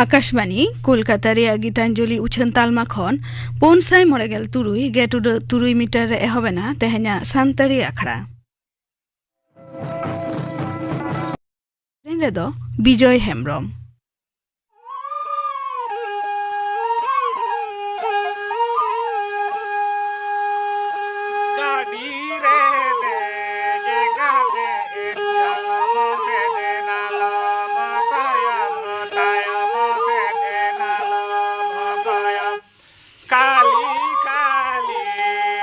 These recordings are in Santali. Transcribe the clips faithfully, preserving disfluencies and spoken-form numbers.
ᱟᱠᱟᱥᱵᱟᱱᱤ ᱠᱳᱞᱠᱟᱛᱟ ᱨᱮᱭᱟᱜ ᱜᱤᱛᱟᱧᱡᱚᱞᱤ ᱩᱪᱷᱟᱹᱱ ᱛᱟᱞᱢᱟ ᱠᱷᱚᱱ ᱯᱩᱱ ᱥᱟᱭ ᱢᱚᱬᱮ ᱜᱮᱞ ᱛᱩᱨᱩᱭ ᱜᱮᱴ ᱩᱰᱟᱹᱜ ᱛᱩᱨᱩᱭ ᱢᱤᱴᱟᱨ ᱨᱮ ᱮᱦᱚᱵ ᱮᱱᱟ ᱛᱮᱦᱮᱧᱟᱜ ᱥᱟᱱᱛᱟᱲᱤ ᱟᱠᱷᱲᱟ᱾ ᱥᱮᱨᱮᱧ ᱨᱮᱫᱚ ᱵᱤᱡᱚᱭ ᱦᱮᱢᱵᱽᱨᱚᱢ᱾ ᱜᱟᱹᱰᱤ ᱨᱮ ᱫᱮᱡ ᱠᱟᱛᱮ ᱛᱟᱭᱚᱢ ᱥᱮᱫ ᱟᱞᱚᱢ ᱠᱚᱭᱚᱜ, ᱛᱟᱭᱚᱢ ᱥᱮᱫ ᱟᱞᱚᱢ ᱠᱚᱭᱚᱜ᱾ ᱠᱷᱟᱹᱞᱤ ᱠᱷᱟᱹᱞᱤ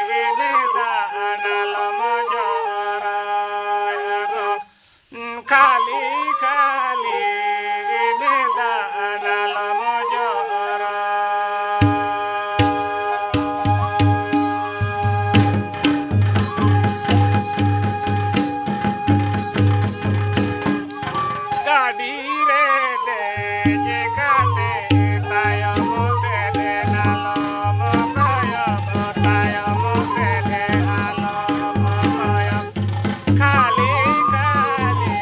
ᱢᱮᱫ ᱫᱟᱜ ᱟᱞᱚᱢ ᱡᱚᱨᱚᱭᱟ ᱜᱚ᱾ ᱠᱷᱟᱹᱞᱤ ᱠᱷᱟᱹᱞᱤ ᱢᱮᱫ ᱫᱟᱜ ᱟᱞᱚᱢ ᱡᱚᱨᱚᱭᱟ᱾ ᱜᱟᱹᱰᱤ ᱨᱮ ᱫᱮᱡ ᱠᱟᱛᱮ ᱛᱟᱭᱚᱢ ᱥᱮᱫ ᱟᱞᱚᱢ ᱠᱚᱭᱚᱜ, ᱛᱟᱭᱚᱢ ᱥᱮᱫ ᱟᱞᱚᱢ ᱠᱚᱭᱚᱜ᱾ ᱠᱷᱟᱹᱞᱤ ᱠᱷᱟᱹᱞᱤ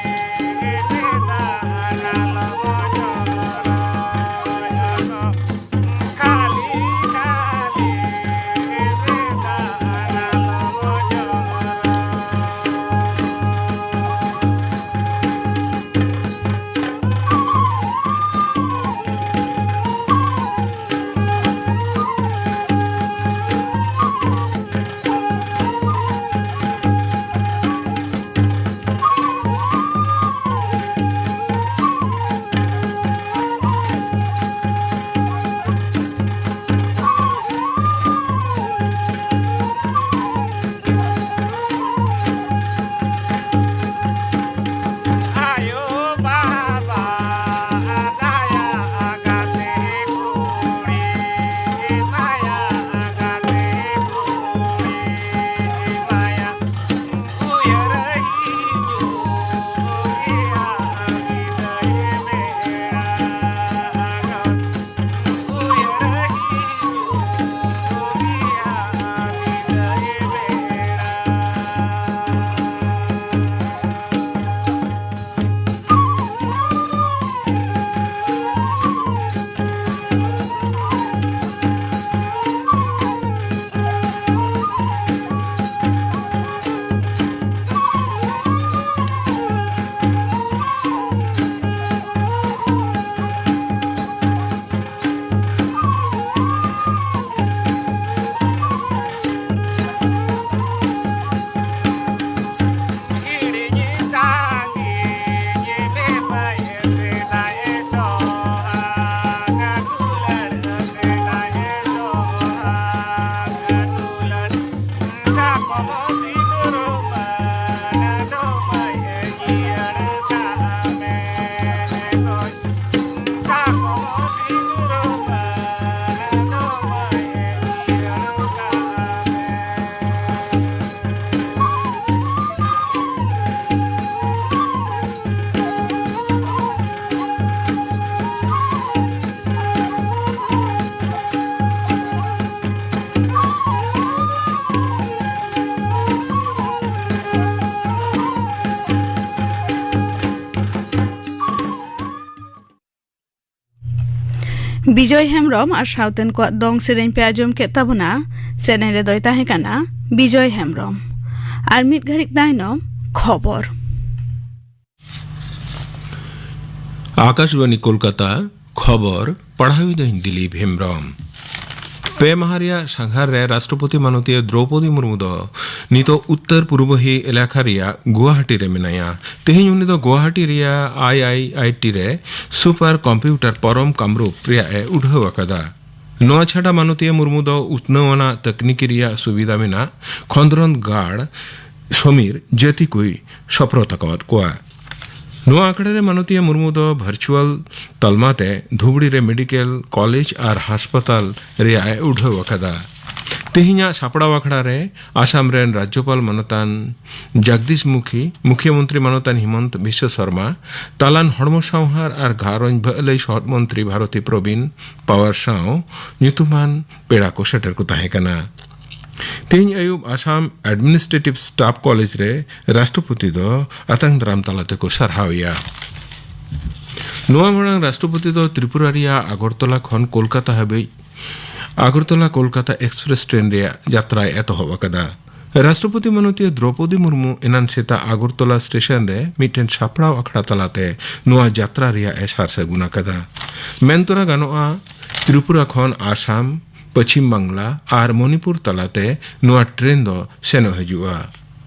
ᱵᱤᱡᱚᱭ ᱦᱮᱢᱵᱽᱨᱚᱢ ᱟᱨ ᱥᱟᱶᱛᱮᱱ ᱠᱚᱣᱟᱜ ᱫᱚᱝ ᱥᱮᱨᱮᱧ ᱯᱮ ᱟᱸᱡᱚᱢ ᱠᱮᱫ ᱛᱟᱵᱚᱱᱟ᱾ ᱥᱮᱨᱮᱧ ᱨᱮᱫᱚᱭ ᱛᱟᱦᱮᱸ ᱠᱟᱱᱟ ᱵᱤᱡᱚᱭ ᱦᱮᱢᱵᱽᱨᱚᱢ᱾ ᱟᱨ ᱢᱤᱫ ᱜᱷᱟᱹᱲᱤᱡ ᱛᱟᱭᱱᱚᱢ ᱠᱷᱚᱵᱚᱨ᱾ ᱟᱠᱟᱥᱵᱟᱬᱤ ᱠᱳᱞᱠᱟᱛᱟ, ᱠᱷᱚᱵᱚᱨ ᱯᱟᱲᱦᱟᱣᱤᱫᱟᱹᱧ ᱫᱤᱞᱤᱯ ᱦᱮᱢᱵᱽᱨᱚᱢ᱾ ᱯᱮ ᱢᱟᱦᱟ ᱨᱮᱭᱟᱜ ᱥᱟᱸᱜᱷᱟᱨ ᱨᱮ ᱨᱟᱥᱴᱨᱚᱯᱚᱛᱤ ᱢᱟᱱᱚᱛᱤᱭᱟᱹ ᱫᱨᱚᱣᱯᱚᱫᱤ ᱢᱩᱨᱢᱩ ᱫᱚ ᱱᱤᱛᱚᱜ ᱩᱛᱛᱚᱨ ᱯᱩᱨᱵᱚᱦᱤ ᱮᱞᱟᱠᱟ ᱨᱮᱭᱟᱜ ᱜᱩᱣᱟᱦᱟᱴᱤ ᱨᱮ ᱢᱮᱱᱟᱭᱟ᱾ ᱛᱮᱦᱮᱧ ᱩᱱᱤ ᱫᱚ ᱜᱩᱣᱟᱦᱟᱴᱤ ᱨᱮᱭᱟᱜ ᱟᱭ ᱟᱭ ᱟᱭ ᱴᱤ ᱨᱮ ᱥᱩᱯᱟᱨ ᱠᱚᱢᱯᱤᱭᱩᱴᱟᱨ ᱯᱚᱨᱚᱢ ᱠᱟᱢᱨᱩᱯ ᱨᱮᱭᱟᱜ ᱮ ᱩᱰᱷᱟᱹᱣ ᱟᱠᱟᱫᱟ᱾ ᱱᱚᱣᱟ ᱪᱷᱟᱰᱟ ᱢᱟᱱᱚᱛᱤᱭᱟᱹ ᱢᱩᱨᱢᱩ ᱫᱚ ᱩᱛᱱᱟᱹᱣ ᱟᱱᱟᱜ ᱛᱟᱹᱠᱱᱤᱠᱤ ᱨᱮᱭᱟᱜ ᱥᱩᱵᱤᱫᱷᱟ ᱢᱮᱱᱟᱜ ᱠᱷᱚᱸᱫᱽᱨᱚᱸᱫᱽ ᱜᱟᱲ ᱥᱚᱢᱤᱨ ᱡᱟᱹᱛᱤ ᱠᱚᱭ ᱥᱚᱯᱨᱚᱛ ᱟᱠᱟᱣᱟᱫ ᱠᱚᱣᱟ᱾ ᱱᱚᱣᱟ ᱟᱠᱷᱲᱟ ᱨᱮ ᱢᱟᱱᱚᱛᱤᱭᱟᱹ ᱢᱩᱨᱢᱩ ᱫᱚ ᱵᱷᱟᱨᱪᱩᱣᱟᱞ ᱛᱟᱞᱢᱟ ᱛᱮ ᱫᱷᱩᱵᱽᱲᱤ ᱨᱮ ᱢᱮᱰᱤᱠᱮᱞ ᱠᱚᱞᱮᱡᱽ ᱟᱨ ᱦᱟᱥᱯᱟᱛᱟᱞ ᱨᱮᱭᱟᱜ ᱮ ᱩᱰᱷᱟᱹᱣ ᱟᱠᱟᱫᱟ᱾ ᱛᱮᱦᱮᱧᱟᱜ ᱥᱟᱯᱲᱟᱣ ᱟᱠᱷᱲᱟ ᱨᱮ ᱟᱥᱟᱢ ᱨᱮᱱ ᱨᱟᱡᱽᱡᱚᱯᱟᱞ ᱢᱟᱱᱚᱛᱟᱱ ᱡᱟᱜᱫᱤᱥ ᱢᱩᱠᱷᱤ, ᱢᱩᱠᱷᱭᱟᱹ ᱢᱚᱱᱛᱨᱤ ᱢᱟᱱᱚᱛᱟᱱ ᱦᱤᱢᱚᱱᱛ ᱵᱤᱥᱣᱚ ᱥᱚᱨᱢᱟ, ᱛᱟᱞᱟᱱ ᱦᱚᱲᱢᱚ ᱥᱟᱶᱦᱟᱨ ᱟᱨ ᱜᱷᱟᱨᱚᱸᱡᱽ ᱵᱷᱟᱹᱞᱟᱹᱭ ᱥᱚᱦᱚᱫ ᱢᱚᱱᱛᱨᱤ ᱵᱷᱟᱨᱚᱛᱤ ᱯᱨᱚᱵᱤᱱ ᱯᱟᱣᱟᱨ ᱥᱟᱶ ᱧᱩᱛᱩᱢᱟᱱ ᱯᱮᱲᱟ ᱠᱚ ᱥᱮᱴᱮᱨ ᱠᱚ ᱛᱟᱦᱮᱸ ᱠᱟᱱᱟ᱾ ᱛᱮᱦᱮᱧ ᱟᱹᱭᱩᱵ ᱟᱥᱟᱢ ᱮᱰᱢᱤᱱᱤᱥᱴᱨᱮᱴᱤᱵᱷ ᱥᱴᱟᱯ ᱠᱚᱞᱮᱡᱽ ᱨᱮ ᱨᱟᱥᱴᱨᱚᱯᱚᱛᱤ ᱫᱚ ᱟᱛᱟᱝ ᱫᱟᱨᱟᱢ ᱛᱟᱞᱟ ᱛᱮᱠᱚ ᱥᱟᱨᱦᱟᱣ ᱮᱭᱟ᱾ ᱱᱚᱣᱟ ᱢᱟᱲᱟᱝ ᱨᱟᱥᱴᱨᱚᱯᱚᱛᱤ ᱫᱚ ᱛᱨᱤᱯᱩᱨᱟ ᱨᱮᱭᱟᱜ ᱟᱜᱚᱨᱛᱚᱞᱟ ᱠᱷᱚᱱ ᱠᱳᱞᱠᱟᱛᱟ ᱦᱟᱹᱵᱤᱡ ᱟᱜᱚᱨᱛᱚᱞᱟ ᱠᱳᱞᱠᱟᱛᱟ ᱮᱠᱥᱯᱨᱮᱥ ᱴᱨᱮᱱ ᱨᱮᱭᱟᱜ ᱡᱟᱛᱨᱟᱭ ᱮᱛᱚᱦᱚᱵ ᱟᱠᱟᱫᱟ᱾ ᱨᱟᱥᱴᱨᱚᱯᱚᱛᱤ ᱢᱟᱱᱚᱛᱤᱭᱟᱹ ᱫᱨᱚᱣᱯᱚᱫᱤ ᱢᱩᱨᱢᱩ ᱮᱱᱟᱱ ᱥᱮᱛᱟᱜ ᱟᱜᱚᱨᱛᱚᱞᱟ ᱥᱴᱮᱥᱚᱱ ᱨᱮ ᱢᱤᱫᱴᱮᱱ ᱥᱟᱯᱲᱟᱣ ᱟᱠᱷᱲᱟ ᱛᱟᱞᱟᱛᱮ ᱱᱚᱣᱟ ᱡᱟᱛᱨᱟ ᱨᱮᱭᱟᱜ ᱮ ᱥᱟᱨ ᱥᱟᱹᱜᱩᱱ ᱟᱠᱟᱫᱟ᱾ ᱢᱮᱱ ᱛᱚᱨᱟ ᱜᱟᱱᱚᱜᱼᱟ, ᱛᱨᱤᱯᱩᱨᱟ ᱠᱷᱚᱱ ᱟᱥᱟᱢ, ᱯᱚᱪᱷᱤᱢ ᱵᱟᱝᱞᱟ ᱟᱨ ᱢᱚᱱᱤᱯᱩᱨ ᱛᱟᱞᱟᱛᱮ ᱱᱚᱣᱟ ᱴᱨᱮᱱ ᱫᱚ ᱥᱮᱱᱚᱜ ᱦᱤᱡᱩᱜᱼᱟ᱾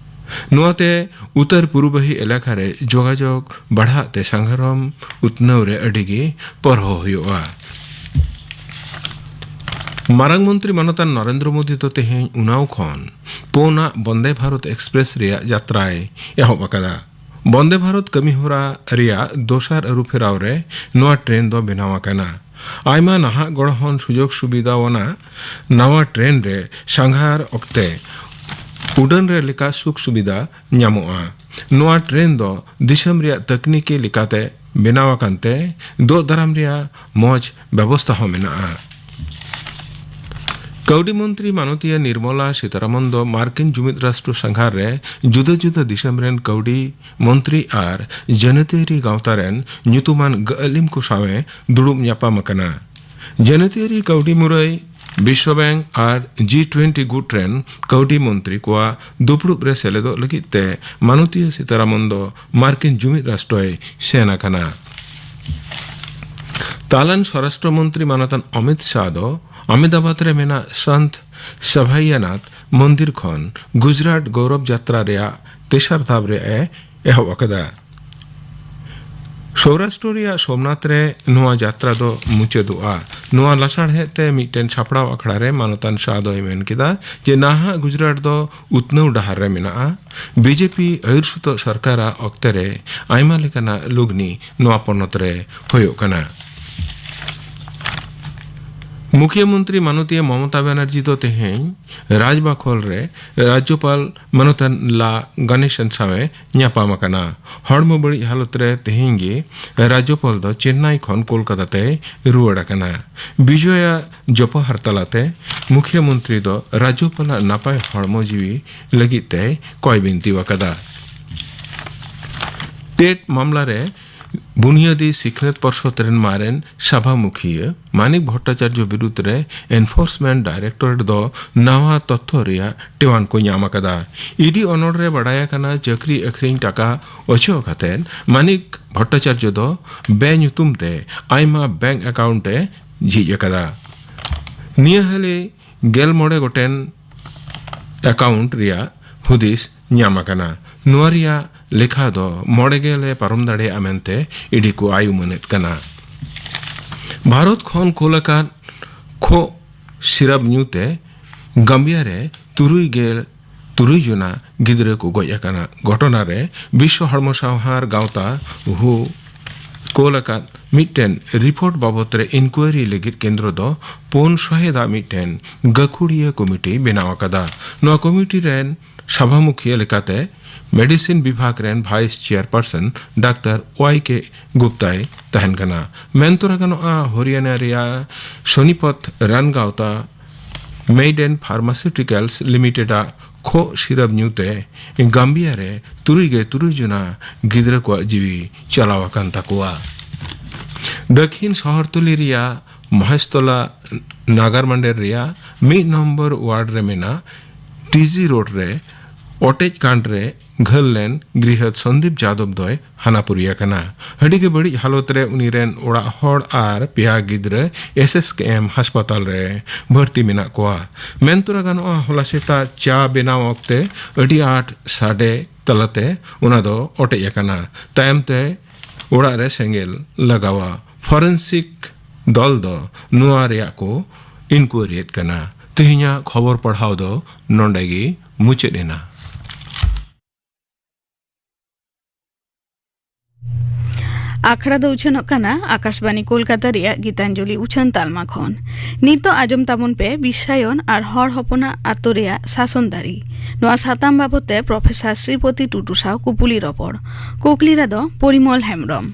ᱱᱚᱣᱟᱛᱮ ᱩᱛᱛᱚᱨ ᱯᱩᱨᱩᱵᱟᱦᱤ ᱮᱞᱟᱠᱟ ᱨᱮ ᱡᱳᱜᱟᱡᱳᱜᱽ ᱵᱟᱲᱦᱟᱜ ᱛᱮ ᱥᱟᱸᱜᱟᱲᱚᱢ ᱩᱛᱱᱟᱹᱣ ᱨᱮ ᱟᱹᱰᱤ ᱜᱮ ᱯᱚᱨᱦᱚ ᱦᱩᱭᱩᱜᱼᱟ᱾ ᱢᱟᱨᱟᱝ ᱢᱚᱱᱛᱨᱤ ᱢᱟᱱᱚᱛᱟᱱ ᱱᱚᱨᱮᱱᱫᱨᱚ ᱢᱳᱫᱤ ᱫᱚ ᱛᱮᱦᱮᱧ ᱩᱱᱟᱣ ᱠᱷᱚᱱ ᱯᱳᱱᱟᱜ ᱵᱚᱱᱫᱮ ᱵᱷᱟᱨᱚᱛ ᱮᱠᱥᱯᱨᱮᱥ ᱨᱮᱭᱟᱜ ᱡᱟᱛᱨᱟᱭ ᱮᱦᱚᱵ ᱟᱠᱟᱫᱟ᱾ ᱵᱚᱱᱫᱮ ᱵᱷᱟᱨᱚᱛ ᱠᱟᱹᱢᱤᱦᱚᱨᱟ ᱨᱮᱭᱟᱜ ᱫᱚᱥᱟᱨ ᱟᱹᱨᱩᱯᱷᱮᱨᱟᱣ ᱨᱮ ᱱᱚᱣᱟ ᱴᱨᱮᱱ ᱫᱚ ᱵᱮᱱᱟᱣ ᱟᱠᱟᱱᱟ᱾ ᱟᱭᱢᱟ ᱱᱟᱦᱟᱜ ᱜᱚᱲᱦᱚᱱ ᱥᱩᱡᱳᱜᱽ ᱥᱩᱵᱤᱫᱷᱟ ᱟᱱᱟᱜ ᱱᱟᱣᱟ ᱴᱨᱮᱱ ᱨᱮ ᱥᱟᱸᱜᱷᱟᱨ ᱚᱠᱛᱮ ᱩᱰᱟᱹᱱ ᱨᱮ ᱞᱮᱠᱟ ᱥᱩᱠ ᱥᱩᱵᱤᱫᱷᱟ ᱧᱟᱢᱚᱜᱼᱟ᱾ ᱱᱚᱣᱟ ᱴᱨᱮᱱ ᱫᱚ ᱫᱤᱥᱚᱢ ᱨᱮᱭᱟᱜ ᱛᱟᱹᱠᱱᱤᱠᱤ ᱞᱮᱠᱟᱛᱮ ᱵᱮᱱᱟᱣ ᱟᱠᱟᱱ ᱛᱮ ᱫᱳᱜ ᱫᱟᱨᱟᱢ ᱨᱮᱭᱟᱜ ᱢᱚᱡᱽ ᱵᱮᱵᱚᱥᱛᱷᱟ ᱦᱚᱸ ᱢᱮᱱᱟᱜᱼᱟ᱾ ᱠᱟᱹᱣᱰᱤ ᱢᱚᱱᱛᱨᱤ ᱢᱟᱱᱚᱛᱤᱭᱟᱹ ᱱᱤᱨᱢᱚᱞᱟ ᱥᱤᱛᱟᱨᱟᱢᱚᱱ ᱫᱚ ᱢᱟᱨᱠᱤᱱ ᱡᱩᱢᱤᱫ ᱨᱟᱥᱴᱨᱚ ᱥᱟᱸᱜᱷᱟᱨ ᱨᱮ ᱡᱩᱫᱟᱹ ᱡᱩᱫᱟᱹ ᱫᱤᱥᱚᱢ ᱨᱮᱱ ᱠᱟᱹᱣᱰᱤ ᱢᱚᱱᱛᱨᱤ ᱟᱨ ᱡᱟᱹᱱᱟᱹᱛᱤᱭᱟᱹᱨᱤ ᱜᱟᱶᱛᱟ ᱨᱮᱱ ᱧᱩᱛᱩᱢᱟᱱ ᱜᱟᱹᱞᱤᱢ ᱠᱚ ᱥᱟᱶ ᱮ ᱫᱩᱲᱩᱵ ᱧᱟᱯᱟᱢ ᱟᱠᱟᱱᱟ᱾ ᱡᱟᱹᱛᱤᱭᱟᱹᱨᱤ ᱠᱟᱹᱣᱰᱤ ᱢᱩᱨᱟᱹᱭ, ᱵᱤᱥᱣᱚ ᱵᱮᱝᱠ ᱟᱨ ᱡᱤ ᱴᱩᱭᱮᱱᱴᱤ ᱜᱩᱴ ᱨᱮᱱ ᱠᱟᱹᱣᱰᱤ ᱢᱚᱱᱛᱨᱤ ᱠᱚᱣᱟᱜ ᱫᱩᱯᱲᱩᱵ ᱨᱮ ᱥᱮᱞᱮᱫᱚᱜ ᱞᱟᱹᱜᱤᱫ ᱛᱮ ᱢᱟᱱᱚᱛᱤᱭᱟᱹ ᱥᱤᱛᱟᱨᱟᱢᱚᱱ ᱫᱚ ᱢᱟᱨᱠᱤᱱ ᱡᱩᱢᱤᱫ ᱨᱟᱥᱴᱨᱚᱭ ᱥᱮᱱ ᱟᱠᱟᱱᱟ᱾ ᱛᱟᱞᱟᱱ ᱥᱚᱨᱟᱥᱴᱨᱚ ᱢᱚᱱᱛᱨᱤ ᱢᱟᱱᱚᱛᱟᱱ ᱚᱢᱤᱛ ᱥᱟᱦ ᱫᱚ ᱟᱦᱢᱮᱫᱟᱵᱟᱫᱽ ᱨᱮ ᱢᱮᱱᱟᱜ ᱥᱟᱱᱛ ᱥᱟᱵᱷᱟᱭᱟᱱᱟᱛᱷ ᱢᱚᱱᱫᱤᱨ ᱠᱷᱚᱱ ᱜᱩᱡᱽᱨᱟᱴ ᱜᱚᱣᱨᱚᱵ ᱡᱟᱛᱨᱟ ᱨᱮᱭᱟᱜ ᱛᱮᱥᱟᱨ ᱫᱷᱟᱯ ᱨᱮ ᱮ ᱮᱦᱚᱵ ᱟᱠᱟᱫᱟ᱾ ᱥᱳᱣᱨᱟᱥᱴᱨᱚ ᱨᱮᱭᱟᱜ ᱥᱳᱢᱱᱟᱛᱷ ᱨᱮ ᱱᱚᱣᱟ ᱡᱟᱛᱨᱟ ᱫᱚ ᱢᱩᱪᱟᱹᱫᱚᱜᱼᱟ᱾ ᱱᱚᱣᱟ ᱞᱟᱥᱟᱲᱦᱮᱫ ᱛᱮ ᱢᱤᱫᱴᱮᱱ ᱥᱟᱯᱲᱟᱣ ᱟᱠᱷᱲᱟ ᱨᱮ ᱢᱟᱱᱚᱛᱟᱱ ᱥᱟᱦ ᱫᱚᱭ ᱢᱮᱱ ᱠᱮᱫᱟ ᱡᱮ ᱱᱟᱦᱟᱜ ᱜᱩᱡᱽᱨᱟᱴ ᱫᱚ ᱩᱛᱱᱟᱹᱣ ᱰᱟᱦᱟᱨ ᱨᱮ ᱢᱮᱱᱟᱜᱼᱟ᱾ ᱵᱤᱡᱮᱯᱤ ᱟᱹᱭᱩᱨ ᱥᱩᱛᱩᱜ ᱥᱚᱨᱠᱟᱨᱟᱜ ᱚᱠᱛᱮ ᱨᱮ ᱟᱭᱢᱟ ᱞᱮᱠᱟᱱᱟᱜ ᱞᱩᱜᱽᱱᱤ ᱱᱚᱣᱟ ᱯᱚᱱᱚᱛ ᱨᱮ ᱦᱩᱭᱩᱜ ᱠᱟᱱᱟ᱾ ᱢᱩᱠᱷᱭᱟᱹ ᱢᱚᱱᱛᱨᱤ ᱢᱟᱱᱚᱛᱤᱭᱟᱹ ᱢᱚᱢᱚᱛᱟ ᱵᱟᱱᱟᱨᱡᱤ ᱫᱚ ᱛᱮᱦᱮᱧ ᱨᱟᱡᱽᱵᱟᱠᱷᱳᱞ ᱨᱮ ᱨᱟᱡᱽᱡᱚᱯᱟᱞ ᱢᱟᱱᱚᱛᱟᱱ ᱞᱟ ᱜᱟᱱᱮᱥᱚᱱ ᱥᱟᱶ ᱮ ᱧᱟᱯᱟᱢ ᱟᱠᱟᱱᱟ᱾ ᱦᱚᱲᱢᱚ ᱵᱟᱹᱲᱤᱡ ᱦᱟᱞᱚᱛ ᱨᱮ ᱛᱮᱦᱮᱧ ᱜᱮ ᱨᱟᱡᱽᱡᱚᱯᱟᱞ ᱫᱚ ᱪᱮᱱᱱᱟᱭ ᱠᱷᱚᱱ ᱠᱳᱞᱠᱟᱛᱟ ᱛᱮᱭ ᱨᱩᱣᱟᱹᱲ ᱟᱠᱟᱱᱟ᱾ ᱵᱤᱡᱚᱭᱟ ᱡᱚᱯᱚᱦᱟᱨ ᱛᱟᱞᱟᱛᱮ ᱢᱩᱠᱷᱭᱟᱹ ᱢᱚᱱᱛᱨᱤ ᱫᱚ ᱨᱟᱡᱽᱡᱚᱯᱟᱞᱟᱜ ᱱᱟᱯᱟᱭ ᱦᱚᱲᱢᱚ ᱡᱤᱣᱤ ᱞᱟᱹᱜᱤᱫ ᱛᱮᱭ ᱠᱚᱭ ᱵᱤᱱᱛᱤ ᱟᱠᱟᱫᱟ᱾ ᱴᱮᱴ ᱢᱟᱢᱞᱟ ᱨᱮ ᱵᱩᱱᱤᱭᱟᱹᱫᱤ ᱥᱤᱠᱷᱱᱟᱹᱛ ᱯᱚᱨᱥᱚᱫ ᱨᱮᱱ ᱢᱟᱨᱮᱱ ᱥᱟᱵᱷᱟ ᱢᱩᱠᱷᱤᱭᱟᱹ ᱢᱟᱱᱤᱠ ᱵᱷᱚᱴᱴᱟᱪᱟᱨᱡᱚ ᱵᱤᱨᱩᱫᱽ ᱨᱮ ᱮᱱᱯᱷᱳᱨᱥᱢᱮᱱᱴ ᱰᱟᱭᱨᱮᱠᱴᱚᱨᱮᱴ ᱫᱚ ᱱᱟᱣᱟ ᱛᱚᱛᱛᱷᱚ ᱨᱮᱭᱟᱜ ᱴᱮᱣᱟᱱ ᱠᱚ ᱧᱟᱢ ᱟᱠᱟᱫᱟ᱾ ᱤᱰᱤ ᱚᱱᱚᱲ ᱨᱮ ᱵᱟᱰᱟᱭ ᱟᱠᱟᱱᱟ ᱪᱟᱹᱠᱨᱤ ᱟᱹᱠᱷᱨᱤᱧ ᱴᱟᱠᱟ ᱚᱪᱚᱜ ᱠᱟᱛᱮ ᱢᱟᱱᱤᱠ ᱵᱷᱚᱴᱴᱟᱪᱟᱨᱡᱚ ᱫᱚ ᱵᱮ ᱧᱩᱛᱩᱢ ᱛᱮ ᱟᱭᱢᱟ ᱵᱮᱝᱠ ᱮᱠᱟᱣᱩᱱᱴ ᱮ ᱡᱷᱤᱡ ᱟᱠᱟᱫᱟ᱾ ᱱᱤᱭᱟᱹ ᱦᱟᱹᱞᱤ ᱜᱮᱞ ᱢᱚᱬᱮ ᱜᱚᱴᱮᱱ ᱮᱠᱟᱣᱩᱱᱴ ᱨᱮᱭᱟᱜ ᱦᱩᱫᱤᱥ ᱧᱟᱢ ᱟᱠᱟᱱᱟ᱾ ᱱᱚᱣᱟ ᱨᱮᱭᱟᱜ ᱞᱮᱠᱷᱟ ᱫᱚ ᱢᱚᱬᱮ ᱜᱮᱞ ᱮ ᱯᱟᱨᱚᱢ ᱫᱟᱲᱮᱭᱟᱜᱼᱟ ᱢᱮᱱᱛᱮ ᱤᱰᱤ ᱠᱚ ᱟᱭ ᱩᱢᱟᱹᱱᱮᱫ ᱠᱟᱱᱟ᱾ ᱵᱷᱟᱨᱚᱛ ᱠᱷᱚᱱ ᱠᱳᱞ ᱟᱠᱟᱱ ᱠᱷᱳᱜ ᱥᱤᱨᱟᱯ ᱧᱩᱛᱮ ᱜᱟᱢᱵᱤᱭᱟ ᱨᱮ ᱛᱩᱨᱩᱭ ᱜᱮᱞ ᱛᱩᱨᱩᱭ ᱡᱚᱱᱟ ᱜᱤᱫᱽᱨᱟᱹ ᱠᱚ ᱜᱚᱡ ᱟᱠᱟᱱᱟ᱾ ᱜᱷᱚᱴᱚᱱᱟ ᱨᱮ ᱵᱤᱥᱣᱚ ᱦᱚᱲᱢᱚ ᱥᱟᱶᱦᱟᱨ ᱜᱟᱶᱛᱟ ᱦᱩ ᱠᱳᱞ ᱟᱠᱟᱫ ᱢᱤᱫᱴᱮᱱ ᱨᱤᱯᱳᱨᱴ ᱵᱟᱵᱚᱛ ᱨᱮ ᱤᱱᱠᱩᱭᱟᱨᱤ ᱞᱟᱹᱜᱤᱫ ᱠᱮᱱᱫᱨᱚ ᱫᱚ ᱯᱩᱱ ᱥᱚᱦᱮᱫᱟᱜ ᱢᱤᱫᱴᱮᱱ ᱜᱟᱹᱠᱷᱩᱲᱤᱭᱟᱹ ᱠᱚᱢᱤᱴᱤ ᱵᱮᱱᱟᱣ ᱟᱠᱟᱫᱟ᱾ ᱱᱚᱣᱟ ᱠᱚᱢᱤᱴᱤ ᱨᱮᱱ ᱥᱟᱵᱷᱟᱢᱩᱠᱷᱤᱭᱟᱹ ᱞᱮᱠᱟᱛᱮ ᱢᱮᱰᱤᱥᱤᱱ ᱵᱤᱵᱷᱟᱜᱽ ᱨᱮᱱ ᱵᱷᱟᱭᱤᱥ ᱪᱮᱭᱟᱨᱯᱟᱨᱥᱚᱱ ᱰᱟᱠᱛᱟᱨ ᱳᱣᱟᱭ ᱠᱮ ᱜᱩᱯᱛᱟᱭ ᱛᱟᱦᱮᱱ ᱠᱟᱱᱟ᱾ ᱢᱮᱱ ᱛᱚᱨᱟ ᱜᱟᱱᱚᱜᱼᱟ, ᱦᱚᱨᱤᱭᱟᱱᱟ ᱨᱮᱭᱟᱜ ᱥᱳᱱᱤᱯᱚᱛ ᱨᱟᱱ ᱜᱟᱶᱛᱟ ᱢᱮᱭᱰᱮᱱ ᱯᱷᱟᱨᱢᱟᱥᱤᱣᱴᱤᱠᱟᱞᱥ ᱞᱤᱢᱤᱴᱮᱰ ᱟᱜ ᱠᱷᱳᱜ ᱥᱤᱨᱟᱯ ᱧᱩᱛᱮ ᱜᱟᱢᱵᱤᱭᱟ ᱨᱮ ᱛᱩᱨᱩᱭ ᱜᱮ ᱛᱩᱨᱩᱭ ᱡᱚᱱᱟ ᱜᱤᱫᱽᱨᱟᱹ ᱠᱚᱣᱟᱜ ᱡᱤᱣᱤ ᱪᱟᱞᱟᱣ ᱟᱠᱟᱱ ᱛᱟᱠᱚᱣᱟ᱾ ᱫᱟᱹᱠᱷᱤᱱ ᱥᱚᱦᱚᱨᱛᱚᱞᱤ ᱨᱮᱭᱟᱜ ᱢᱚᱦᱮᱥᱛᱚᱞᱟ ᱱᱟᱜᱟᱨ ᱢᱟᱱᱰᱮᱨ ᱨᱮᱭᱟᱜ ᱢᱤᱫ ᱱᱚᱢᱵᱚᱨ ᱣᱟᱨᱰ ᱨᱮ ᱢᱮᱱᱟᱜ ᱴᱤᱡᱤ ᱨᱳᱰ ᱨᱮ ᱚᱴᱮᱡ ᱠᱟᱸᱰ ᱨᱮ ᱜᱷᱟᱹᱞ ᱞᱮᱱ ᱜᱨᱤᱦᱚᱛ ᱥᱚᱱᱫᱤᱯ ᱡᱟᱫᱚᱵ ᱫᱚᱭ ᱦᱟᱱᱟᱯᱩᱨᱤ ᱟᱠᱟᱱᱟ᱾ ᱟᱹᱰᱤ ᱜᱮ ᱵᱟᱹᱲᱤᱡ ᱦᱟᱞᱚᱛ ᱨᱮ ᱩᱱᱤ ᱨᱮᱱ ᱚᱲᱟᱜ ᱦᱚᱲ ᱟᱨ ᱯᱮᱭᱟ ᱜᱤᱫᱽᱨᱟᱹ ᱮᱥ ᱮᱥ ᱠᱮ ᱮᱢ ᱦᱟᱥᱯᱟᱛᱟᱞ ᱨᱮ ᱵᱷᱚᱨᱛᱤ ᱢᱮᱱᱟᱜ ᱠᱚᱣᱟ᱾ ᱢᱮᱱ ᱛᱚᱨᱟ ᱜᱟᱱᱚᱜᱼᱟ, ᱦᱚᱞᱟ ᱥᱮᱛᱟᱜ ᱪᱟ ᱵᱮᱱᱟᱣ ᱚᱠᱛᱮ ᱟᱹᱰᱤ ᱟᱸᱴ ᱥᱟᱰᱮ ᱛᱟᱞᱟᱛᱮ ᱚᱱᱟ ᱫᱚ ᱚᱴᱮᱡ ᱟᱠᱟᱱᱟ᱾ ᱛᱟᱭᱚᱢ ᱛᱮ ᱚᱲᱟᱜ ᱨᱮ ᱥᱮᱸᱜᱮᱞ ᱞᱟᱜᱟᱣᱟ᱾ ᱯᱷᱚᱨᱮᱱᱥᱤᱠ ᱫᱚᱞ ᱫᱚ ᱱᱚᱣᱟ ᱨᱮᱭᱟᱜ ᱠᱚ ᱤᱱᱠᱩᱭᱟᱨᱤᱭᱮᱫ ᱠᱟᱱᱟ᱾ ᱛᱮᱦᱮᱧᱟᱜ ᱠᱷᱚᱵᱚᱨ ᱯᱟᱲᱦᱟᱣ ᱫᱚ ᱱᱚᱰᱮ ᱜᱮ ᱢᱩᱪᱟᱹᱫ ᱮᱱᱟ᱾ ᱟᱠᱷᱲᱟ ᱫᱚ ᱩᱪᱷᱟᱹᱱᱚᱜ ᱠᱟᱱᱟ ᱟᱠᱟᱥᱵᱟᱱᱤ ᱠᱳᱞᱠᱟᱛᱟ ᱨᱮᱭᱟᱜ ᱜᱤᱛᱟᱧᱡᱚᱞᱤ ᱩᱪᱷᱟᱹᱱ ᱛᱟᱞᱢᱟ ᱠᱷᱚᱱ᱾ ᱱᱤᱛᱚᱜ ᱟᱸᱡᱚᱢ ᱛᱟᱵᱚᱱ ᱯᱮ ᱵᱤᱥᱥᱟᱭᱚᱱ ᱟᱨ ᱦᱚᱲ ᱦᱚᱯᱚᱱᱟᱜ ᱟᱛᱳ ᱨᱮᱭᱟᱜ ᱥᱟᱥᱚᱱ ᱫᱟᱲᱮ᱾ ᱱᱚᱣᱟ ᱥᱟᱛᱟᱢ ᱵᱟᱵᱚᱛ ᱛᱮ ᱯᱨᱚᱯᱷᱮᱥᱚᱨ ᱥᱨᱤᱯᱚᱛᱤ ᱴᱩᱰᱩ ᱥᱟᱶ ᱠᱩᱯᱩᱞᱤ ᱨᱚᱯᱚᱲ᱾ ᱠᱩᱠᱞᱤ ᱨᱮᱫᱚ ᱯᱚᱨᱤᱢᱚᱞ ᱦᱮᱢᱵᱽᱨᱚᱢ᱾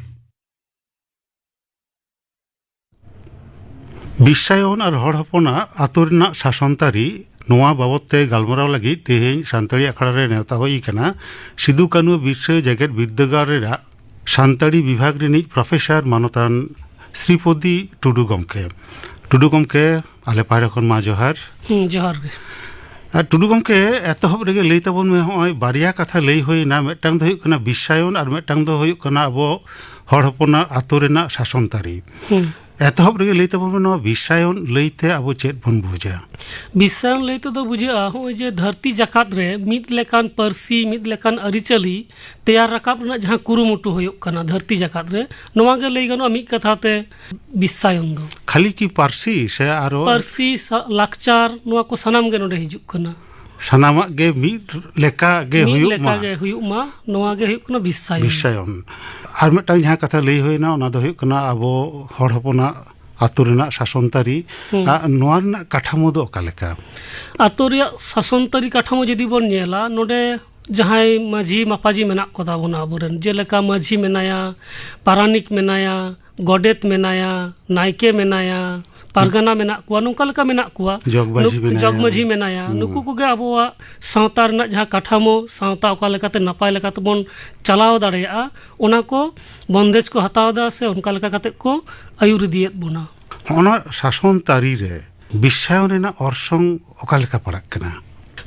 ᱵᱤᱥᱥᱟᱭᱚᱱ ᱟᱨ ᱦᱚᱲ ᱦᱚᱯᱚᱱᱟᱜ ᱟᱛᱳ ᱨᱮᱱᱟᱜ ᱥᱟᱥᱚᱱ ᱛᱟᱹᱨᱤ, ᱱᱚᱣᱟ ᱵᱟᱵᱚᱛ ᱛᱮ ᱜᱟᱞᱢᱟᱨᱟᱣ ᱞᱟᱹᱜᱤᱫ ᱛᱮᱦᱮᱧ ᱥᱟᱱᱛᱟᱲᱤ ᱟᱠᱷᱲᱟ ᱨᱮ ᱱᱮᱣᱛᱟ ᱦᱩᱭ ᱟᱠᱟᱱᱟ ᱥᱤᱫᱩ ᱠᱟᱹᱱᱦᱩ ᱵᱤᱨᱥᱟᱹ ᱡᱮᱜᱮᱛ ᱵᱤᱨᱫᱟᱹᱜᱟᱲ ᱨᱮᱱᱟᱜ ᱥᱟᱱᱛᱟᱲᱤ ᱵᱤᱵᱷᱟᱜᱽ ᱨᱤᱱᱤᱡ ᱯᱨᱚᱯᱷᱮᱥᱚᱨ ᱢᱟᱱᱚᱛᱟᱱ ᱥᱨᱤᱯᱚᱫᱤ ᱴᱩᱰᱩ ᱜᱚᱢᱠᱮ᱾ ᱴᱩᱰᱩ ᱜᱚᱢᱠᱮ, ᱟᱞᱮ ᱯᱟᱦᱴᱟ ᱠᱷᱚᱱ ᱢᱟ ᱡᱚᱦᱟᱨ᱾ ᱦᱩᱸ, ᱡᱚᱦᱟᱨ ᱜᱮ᱾ ᱟᱨ ᱴᱩᱰᱩ ᱜᱚᱢᱠᱮ, ᱮᱛᱚᱦᱚᱵ ᱨᱮᱜᱮ ᱞᱟᱹᱭ ᱛᱟᱵᱚᱱ ᱢᱮ, ᱦᱚᱸᱜᱼᱚᱭ ᱵᱟᱨᱭᱟ ᱠᱟᱛᱷᱟ ᱞᱟᱹᱭ ᱦᱩᱭᱱᱟ, ᱢᱤᱫᱴᱟᱝ ᱫᱚ ᱦᱩᱭᱩᱜ ᱠᱟᱱᱟ ᱵᱤᱥᱥᱟᱭᱚᱱ ᱟᱨ ᱢᱤᱫᱴᱟᱝ ᱫᱚ ᱦᱩᱭᱩᱜ ᱠᱟᱱᱟ ᱟᱵᱚ ᱦᱚᱲ ᱦᱚᱯᱚᱱᱟᱜ ᱟᱛᱳ ᱨᱮᱱᱟᱜ ᱥᱟᱥᱚᱱ ᱛᱟᱹᱨᱤ᱾ ᱦᱩᱸ᱾ ᱮᱛᱚᱦᱚᱵ ᱨᱮᱜᱮ ᱞᱟᱹᱭ ᱛᱟᱵᱚᱱ ᱢᱮ, ᱱᱚᱣᱟ ᱵᱤᱥᱥᱟᱭᱚᱱ ᱞᱟᱹᱭᱛᱮ ᱟᱵᱚ ᱪᱮᱫ ᱵᱚᱱ ᱵᱩᱡᱟ? ᱵᱤᱥᱥᱟᱭᱚᱱ ᱞᱟᱹᱭ ᱛᱮᱫᱚ ᱵᱩᱡᱷᱟᱹᱜᱼᱟ, ᱦᱚᱸᱜᱼᱚᱭ ᱡᱮ ᱫᱷᱟᱹᱨᱛᱤ ᱡᱟᱠᱟᱛ ᱨᱮ ᱢᱤᱫ ᱞᱮᱠᱟᱱ ᱯᱟᱹᱨᱥᱤ, ᱢᱤᱫ ᱞᱮᱠᱟᱱ ᱟᱹᱨᱤᱪᱟᱹᱞᱤ ᱛᱮᱭᱟᱨ ᱨᱟᱠᱟᱵ ᱨᱮᱱᱟᱜ ᱡᱟᱦᱟᱸ ᱠᱩᱨᱩᱢᱩᱴᱩ ᱦᱩᱭᱩᱜ ᱠᱟᱱᱟ ᱫᱷᱟᱹᱨᱛᱤ ᱡᱟᱠᱟᱛ ᱨᱮ, ᱱᱚᱣᱟ ᱜᱮ ᱞᱟᱹᱭ ᱜᱟᱱᱚᱜᱼᱟ ᱢᱤᱫ ᱠᱟᱛᱷᱟ ᱛᱮ ᱵᱤᱥᱥᱟᱭᱚᱱ ᱫᱚ᱾ ᱠᱷᱟᱹᱞᱤ ᱠᱤ ᱯᱟᱹᱨᱥᱤ ᱥᱮ ᱟᱨᱚ? ᱯᱟᱹᱨᱥᱤ, ᱥᱟ-, ᱞᱟᱠᱪᱟᱨ, ᱱᱚᱣᱟ ᱠᱚ ᱥᱟᱱᱟᱢ ᱜᱮ ᱱᱚᱰᱮ ᱦᱤᱡᱩᱜ ᱠᱟᱱᱟ᱾ ᱥᱟᱱᱟᱢᱟᱜ ᱜᱮ ᱢᱤᱫ ᱞᱮᱠᱟ ᱜᱮ ᱢᱤᱫ ᱦᱩᱭᱩᱜ ᱞᱮᱠᱟ ᱢᱟ᱾ ᱜᱮ ᱦᱩᱭᱩᱜ ᱢᱟ, ᱱᱚᱣᱟ ᱜᱮ ᱦᱩᱭᱩᱜ ᱠᱟᱱᱟ ᱵᱤᱥᱥᱟᱭᱚᱱ᱾ ᱵᱤᱥᱥᱟᱭᱚᱱ᱾ ᱟᱨ ᱢᱤᱫᱴᱟᱝ ᱡᱟᱦᱟᱸ ᱠᱟᱛᱷᱟ ᱞᱟᱹᱭ ᱦᱩᱭᱱᱟ, ᱚᱱᱟ ᱫᱚ ᱦᱩᱭᱩᱜ ᱠᱟᱱᱟ ᱟᱵᱚ ᱦᱚᱲ ᱦᱚᱯᱚᱱᱟᱜ ᱟᱛᱳ ᱨᱮᱱᱟᱜ ᱥᱟᱥᱚᱱ ᱛᱟᱹᱨᱤ᱾ ᱦᱩᱸ᱾ ᱟᱨ ᱱᱚᱣᱟ ᱨᱮᱱᱟᱜ ᱠᱟᱴᱷᱟᱢᱳ ᱫᱚ ᱚᱠᱟ ᱞᱮᱠᱟ? ᱟᱛᱳ ᱨᱮᱭᱟᱜ ᱥᱟᱥᱚᱱ ᱛᱟᱹᱨᱤ ᱠᱟᱴᱷᱟᱢᱳ ᱡᱩᱫᱤ ᱵᱚᱱ ᱧᱮᱞᱟ, ᱱᱚᱰᱮ ᱡᱟᱦᱟᱸᱭ ᱢᱟᱹᱡᱷᱤ ᱢᱟᱯᱟᱡᱷᱤ ᱢᱮᱱᱟᱜ ᱠᱚ ᱛᱟᱵᱚᱱᱟ ᱟᱵᱚᱨᱮᱱ, ᱡᱮᱞᱮᱠᱟ ᱢᱟᱹᱡᱷᱤ ᱢᱮᱱᱟᱭᱟ, ᱯᱟᱨᱟᱱᱤᱠ ᱢᱮᱱᱟᱭᱟ, ᱜᱚᱰᱮᱛ ᱢᱮᱱᱟᱭᱟ, ᱱᱟᱭᱠᱮ ᱢᱮᱱᱟᱭᱟ, ᱯᱟᱨᱜᱟᱱᱟ ᱢᱮᱱᱟᱜ ᱠᱚᱣᱟ, ᱱᱚᱝᱠᱟ ᱞᱮᱠᱟ ᱢᱮᱱᱟᱜ ᱠᱚᱣᱟ᱾ ᱡᱚᱜᱽ ᱢᱟᱹᱡᱷᱤ ᱱᱩᱠ-, ᱢᱮᱱᱟᱭᱟ᱾ ᱡᱚᱜᱽ ᱢᱟᱹᱡᱷᱤ ᱢᱮᱱᱟᱭᱟ᱾ ᱦᱩᱸ᱾ ᱱᱩᱠᱩ ᱠᱚᱜᱮ ᱟᱵᱚᱣᱟᱜ ᱥᱟᱶᱛᱟ ᱨᱮᱱᱟᱜ ᱡᱟᱦᱟᱸ ᱠᱟᱴᱷᱟᱢᱳ, ᱥᱟᱶᱛᱟ ᱚᱠᱟ ᱞᱮᱠᱟᱛᱮ ᱱᱟᱯᱟᱭ ᱞᱮᱠᱟᱛᱮᱵᱚᱱ ᱪᱟᱞᱟᱣ ᱫᱟᱲᱮᱭᱟᱜᱼᱟ, ᱚᱱᱟ ᱠᱚ ᱵᱚᱱᱫᱮᱡᱽ ᱠᱚ ᱦᱟᱛᱟᱣ ᱮᱫᱟ ᱥᱮ ᱚᱱᱠᱟ ᱞᱮᱠᱟ ᱠᱟᱛᱮ ᱠᱚ ᱟᱹᱭᱩᱨ ᱤᱫᱤᱭᱮᱫ ᱵᱚᱱᱟ᱾ ᱦᱚᱸᱜᱼᱚ ᱱᱚᱣᱟ ᱥᱟᱥᱚᱱ ᱛᱟᱹᱨᱤ ᱨᱮ ᱵᱤᱥᱥᱟᱭᱚᱱ ᱨᱮᱱᱟᱜ ᱚᱨᱥᱚᱝ ᱚᱠᱟ ᱞᱮᱠᱟ ᱯᱟᱲᱟᱜ ᱠᱟᱱᱟ?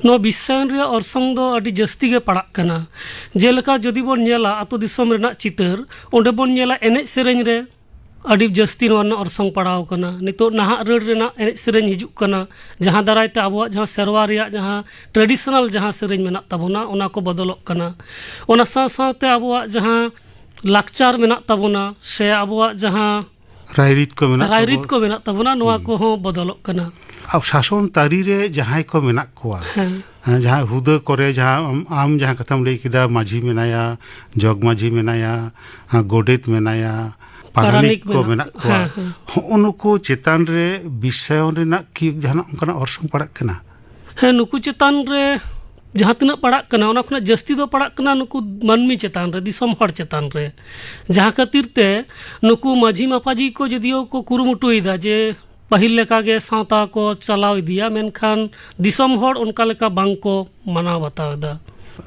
ᱱᱚᱣᱟ ᱵᱤᱥᱥᱟᱭᱚᱱ ᱨᱮᱭᱟᱜ ᱚᱨᱥᱚᱝ ᱫᱚ ᱟᱹᱰᱤ ᱡᱟᱹᱥᱛᱤ ᱜᱮ ᱯᱟᱲᱟᱜ ᱠᱟᱱᱟ᱾ ᱡᱮᱞᱮᱠᱟ ᱡᱩᱫᱤ ᱵᱚᱱ ᱧᱮᱞᱟ ᱟᱹᱛᱩ ᱫᱤᱥᱚᱢ ᱨᱮᱱᱟᱜ ᱪᱤᱛᱟᱹᱨ, ᱚᱸᱰᱮ ᱵᱚᱱ ᱧᱮᱞᱟ ᱮᱱᱮᱡ ᱥᱮᱨᱮᱧ ᱨᱮ ᱟᱹᱰᱤ ᱡᱟᱹᱥᱛᱤ ᱱᱚᱣᱟ ᱨᱮᱱᱟᱜ ᱚᱨᱥᱚᱝ ᱯᱟᱲᱟᱣ ᱠᱟᱱᱟ᱾ ᱱᱤᱛᱚᱜ ᱱᱟᱦᱟᱜ ᱨᱟᱹᱲ ᱨᱮᱱᱟᱜ ᱮᱱᱮᱡ ᱥᱮᱨᱮᱧ ᱦᱤᱡᱩᱜ ᱠᱟᱱᱟ, ᱡᱟᱦᱟᱸ ᱫᱟᱨᱟᱭ ᱛᱮ ᱟᱵᱚᱣᱟᱜ ᱡᱟᱦᱟᱸ ᱥᱮᱨᱣᱟ ᱨᱮᱭᱟᱜ ᱡᱟᱦᱟᱸ traditional ᱡᱟᱦᱟᱸ ᱥᱮᱨᱮᱧ ᱢᱮᱱᱟᱜ ᱛᱟᱵᱚᱱᱟ, ᱚᱱᱟ ᱠᱚ ᱵᱚᱫᱚᱞᱚᱜ ᱠᱟᱱᱟ᱾ ᱚᱱᱟ ᱥᱟᱶ ᱥᱟᱶᱛᱮ ᱟᱵᱚᱣᱟᱜ ᱡᱟᱦᱟᱸ ᱞᱟᱠᱪᱟᱨ ᱢᱮᱱᱟᱜ ᱛᱟᱵᱚᱱᱟ, ᱥᱮ ᱟᱵᱚᱣᱟᱜ ᱡᱟᱦᱟᱸ ᱨᱟᱭᱨᱤᱛ ᱠᱚ ᱢᱮᱱᱟᱜ ᱨᱟᱭᱨᱤᱛ ᱛᱟᱵᱚᱱᱟ᱾ ᱠᱚ ᱢᱮᱱᱟᱜ ᱛᱟᱵᱚᱱᱟ, ᱱᱚᱣᱟ ᱦᱩᱸ᱾ ᱠᱚᱦᱚᱸ ᱵᱚᱫᱚᱞᱚᱜ ᱠᱟᱱᱟ᱾ ᱟᱨ ᱥᱟᱥᱚᱱ ᱛᱟᱹᱨᱤ ᱨᱮ ᱡᱟᱦᱟᱸᱭ ᱠᱚ ᱢᱮᱱᱟᱜ ᱠᱚᱣᱟ, ᱦᱮᱸ᱾ ᱦᱮᱸ, ᱡᱟᱦᱟᱸ ᱦᱩᱫᱟᱹ ᱠᱚᱨᱮ, ᱡᱟᱦᱟᱸ ᱟᱢ, ᱟᱢ ᱡᱟᱦᱟᱸ ᱠᱟᱛᱷᱟᱢ ᱞᱟᱹᱭ ᱠᱮᱫᱟ, ᱢᱟᱹᱡᱷᱤ ᱢᱮᱱᱟᱭᱟ, ᱡᱚᱜᱽ ᱢᱟᱹᱡᱷᱤ ᱢᱮᱱᱟᱭᱟ, ᱦᱮᱸ, ᱜᱚᱰᱮᱛ ᱢᱮᱱᱟᱭᱟ, ᱯᱟᱨᱟᱱᱤᱠ ᱯᱟᱨᱟᱱᱤᱠ ᱠᱚ ᱢᱮᱱᱟᱜ ᱢᱮᱱᱟᱜ ᱠᱚᱣᱟ, ᱠᱚᱣᱟ᱾ ᱦᱮᱸ, ᱦᱮᱸ᱾ ᱦᱚᱸᱜᱼᱚ ᱱᱩᱠᱩ ᱪᱮᱛᱟᱱ ᱨᱮ ᱵᱤᱥᱥᱟᱭᱚᱱ ᱨᱮᱱᱟᱜ ᱠᱤ ᱡᱟᱦᱟᱱᱟᱜ ᱚᱱᱠᱟᱱᱟᱜ ᱚᱨᱥᱚᱝ ᱯᱟᱲᱟᱜ ᱠᱟᱱᱟ? ᱦᱮᱸ, ᱱᱩᱠᱩ ᱪᱮᱛᱟᱱ ᱨᱮ ᱡᱟᱦᱟᱸ ᱛᱤᱱᱟᱹᱜ ᱯᱟᱲᱟᱜ ᱠᱟᱱᱟ, ᱚᱱᱟ ᱠᱷᱚᱱᱟᱜ ᱡᱟᱹᱥᱛᱤ ᱫᱚ ᱯᱟᱲᱟᱜ ᱠᱟᱱᱟ ᱱᱩᱠᱩ ᱢᱟᱹᱱᱢᱤ ᱪᱮᱛᱟᱱ ᱨᱮ, ᱫᱤᱥᱚᱢ ᱦᱚᱲ ᱪᱮᱛᱟᱱ ᱨᱮ᱾ ᱡᱟᱦᱟᱸ ᱠᱷᱟᱹᱛᱤᱨ ᱛᱮ ᱱᱩᱠᱩ ᱢᱟᱹᱡᱷᱤ ᱢᱟᱯᱟᱡᱤ ᱠᱚ ᱡᱩᱫᱤᱭᱳ ᱠᱚ ᱠᱩᱨᱩᱢᱩᱴᱩᱭᱮᱫᱟ ᱡᱮ ᱯᱟᱹᱦᱤᱞ ᱞᱮᱠᱟᱜᱮ ᱥᱟᱶᱛᱟ ᱠᱚ ᱪᱟᱞᱟᱣ ᱤᱫᱤᱭᱟ, ᱢᱮᱱᱠᱷᱟᱱ ᱫᱤᱥᱚᱢ ᱦᱚᱲ ᱚᱱᱠᱟ ᱞᱮᱠᱟ ᱵᱟᱝ ᱠᱚ ᱢᱟᱱᱟᱣ ᱵᱟᱛᱟᱣ ᱮᱫᱟ᱾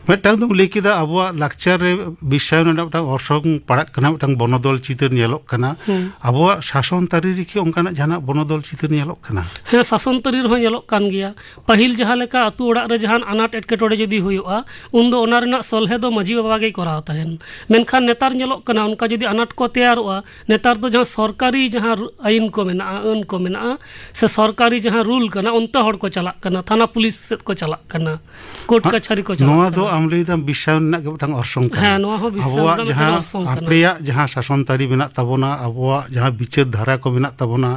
ᱢᱤᱫᱴᱟᱝ ᱫᱚᱢ ᱞᱟᱹᱭ ᱠᱮᱫᱟ ᱟᱵᱚᱣᱟᱜ ᱞᱟᱠᱪᱟᱨ ᱨᱮ ᱵᱤᱥᱥᱟᱭᱚᱱ ᱨᱮᱱᱟᱜ ᱢᱤᱫᱴᱟᱝ ᱚᱨᱥᱚᱝ ᱯᱟᱲᱟᱜ ᱠᱟᱱᱟ, ᱢᱤᱫᱴᱟᱝ ᱵᱚᱱᱚᱫᱚᱞ ᱪᱤᱛᱟᱹᱨ ᱧᱮᱞᱚᱜ ᱠᱟᱱᱟ᱾ ᱦᱩᱸ᱾ ᱟᱵᱚᱣᱟᱜ ᱥᱟᱥᱚᱱ ᱛᱟᱹᱨᱤ ᱨᱮᱠᱤ ᱚᱱᱠᱟᱱᱟᱜ ᱡᱟᱦᱟᱱᱟᱜ ᱵᱚᱱᱚᱫᱚᱞ ᱪᱤᱛᱟᱹᱨ ᱧᱮᱞᱚᱜ ᱠᱟᱱᱟ? ᱦᱮᱸ, ᱥᱟᱥᱚᱱ ᱛᱟᱹᱨᱤ ᱨᱮᱦᱚᱸ ᱧᱮᱞᱚᱜ ᱠᱟᱱ ᱜᱮᱭᱟ᱾ ᱯᱟᱹᱦᱤᱞ ᱡᱟᱦᱟᱸ ᱞᱮᱠᱟ ᱟᱹᱛᱩ ᱚᱲᱟᱜ ᱨᱮ ᱡᱟᱦᱟᱱ ᱟᱱᱟᱴ ᱮᱴᱠᱮᱴᱚᱬᱮ ᱡᱩᱫᱤ ᱦᱩᱭᱩᱜᱼᱟ, ᱩᱱᱫᱚ ᱚᱱᱟ ᱨᱮᱱᱟᱜ ᱥᱚᱞᱦᱮ ᱫᱚ ᱢᱟᱹᱡᱷᱤ ᱵᱟᱵᱟ ᱜᱮᱭ ᱠᱚᱨᱟᱣ ᱛᱟᱦᱮᱱ᱾ ᱢᱮᱱᱠᱷᱟᱱ ᱱᱮᱛᱟᱨ ᱧᱮᱞᱚᱜ ᱠᱟᱱᱟ, ᱚᱱᱠᱟ ᱡᱩᱫᱤ ᱟᱱᱟᱴ ᱠᱚ ᱛᱮᱭᱟᱨᱚᱜᱼᱟ, ᱱᱮᱛᱟᱨ ᱫᱚ ᱡᱟᱦᱟᱸ ᱥᱚᱨᱠᱟᱨᱤ ᱡᱟᱦᱟᱸ ᱨᱩ-, ᱟᱹᱭᱤᱱ ᱠᱚ ᱢᱮᱱᱟᱜᱼᱟ, ᱟᱹᱱ ᱠᱚ ᱢᱮᱱᱟᱜᱼᱟ, ᱥᱮ ᱥᱚᱨᱠᱟᱨᱤ ᱡᱟᱦᱟᱸ ᱨᱩᱞ ᱠᱟᱱᱟ, ᱚᱱᱛᱮ ᱦᱚᱲ ᱠᱚ ᱪᱟᱞᱟᱜ ᱠᱟᱱᱟ, ᱛᱷᱟᱱᱟ ᱯᱩᱞᱤᱥ ᱥᱮᱫ ᱠᱚ ᱪᱟᱞᱟᱜ ᱠᱟᱱᱟ, ᱠᱳᱨᱴ ᱦᱟ-, ᱠᱟᱪᱷᱟᱨᱤ ᱠᱚ ᱪᱟᱞᱟᱜ ᱱᱚᱣᱟ ᱫᱚ ᱠᱟᱱᱟ᱾ ᱟᱢ ᱞᱟᱹᱭ ᱫᱟᱢ ᱵᱤᱥᱥᱟᱭᱚᱱ ᱨᱮᱱᱟᱜ ᱜᱮ ᱢᱤᱫᱴᱟᱝ ᱚᱨᱥᱚᱝ ᱠᱟᱱᱟ᱾ ᱦᱮᱸ, ᱱᱚᱣᱟ ᱦᱚᱸ ᱵᱤᱥᱥᱟᱭᱚᱱ ᱟᱵᱚᱣᱟᱜ ᱨᱮᱱᱟᱜ ᱡᱟᱦᱟᱸ ᱢᱤᱫᱴᱟᱝ ᱚᱨᱥᱚᱝ ᱠᱟᱱᱟ᱾ ᱟᱯᱲᱮᱭᱟᱜ ᱡᱟᱦᱟᱸ ᱥᱟᱥᱚᱱ ᱛᱟᱹᱨᱤ ᱢᱮᱱᱟᱜ ᱛᱟᱵᱚᱱᱟ, ᱟᱵᱚᱣᱟᱜ ᱡᱟᱦᱟᱸ ᱵᱤᱪᱟᱹᱨ ᱫᱷᱟᱨᱟ ᱠᱚ ᱢᱮᱱᱟᱜ ᱛᱟᱵᱚᱱᱟ,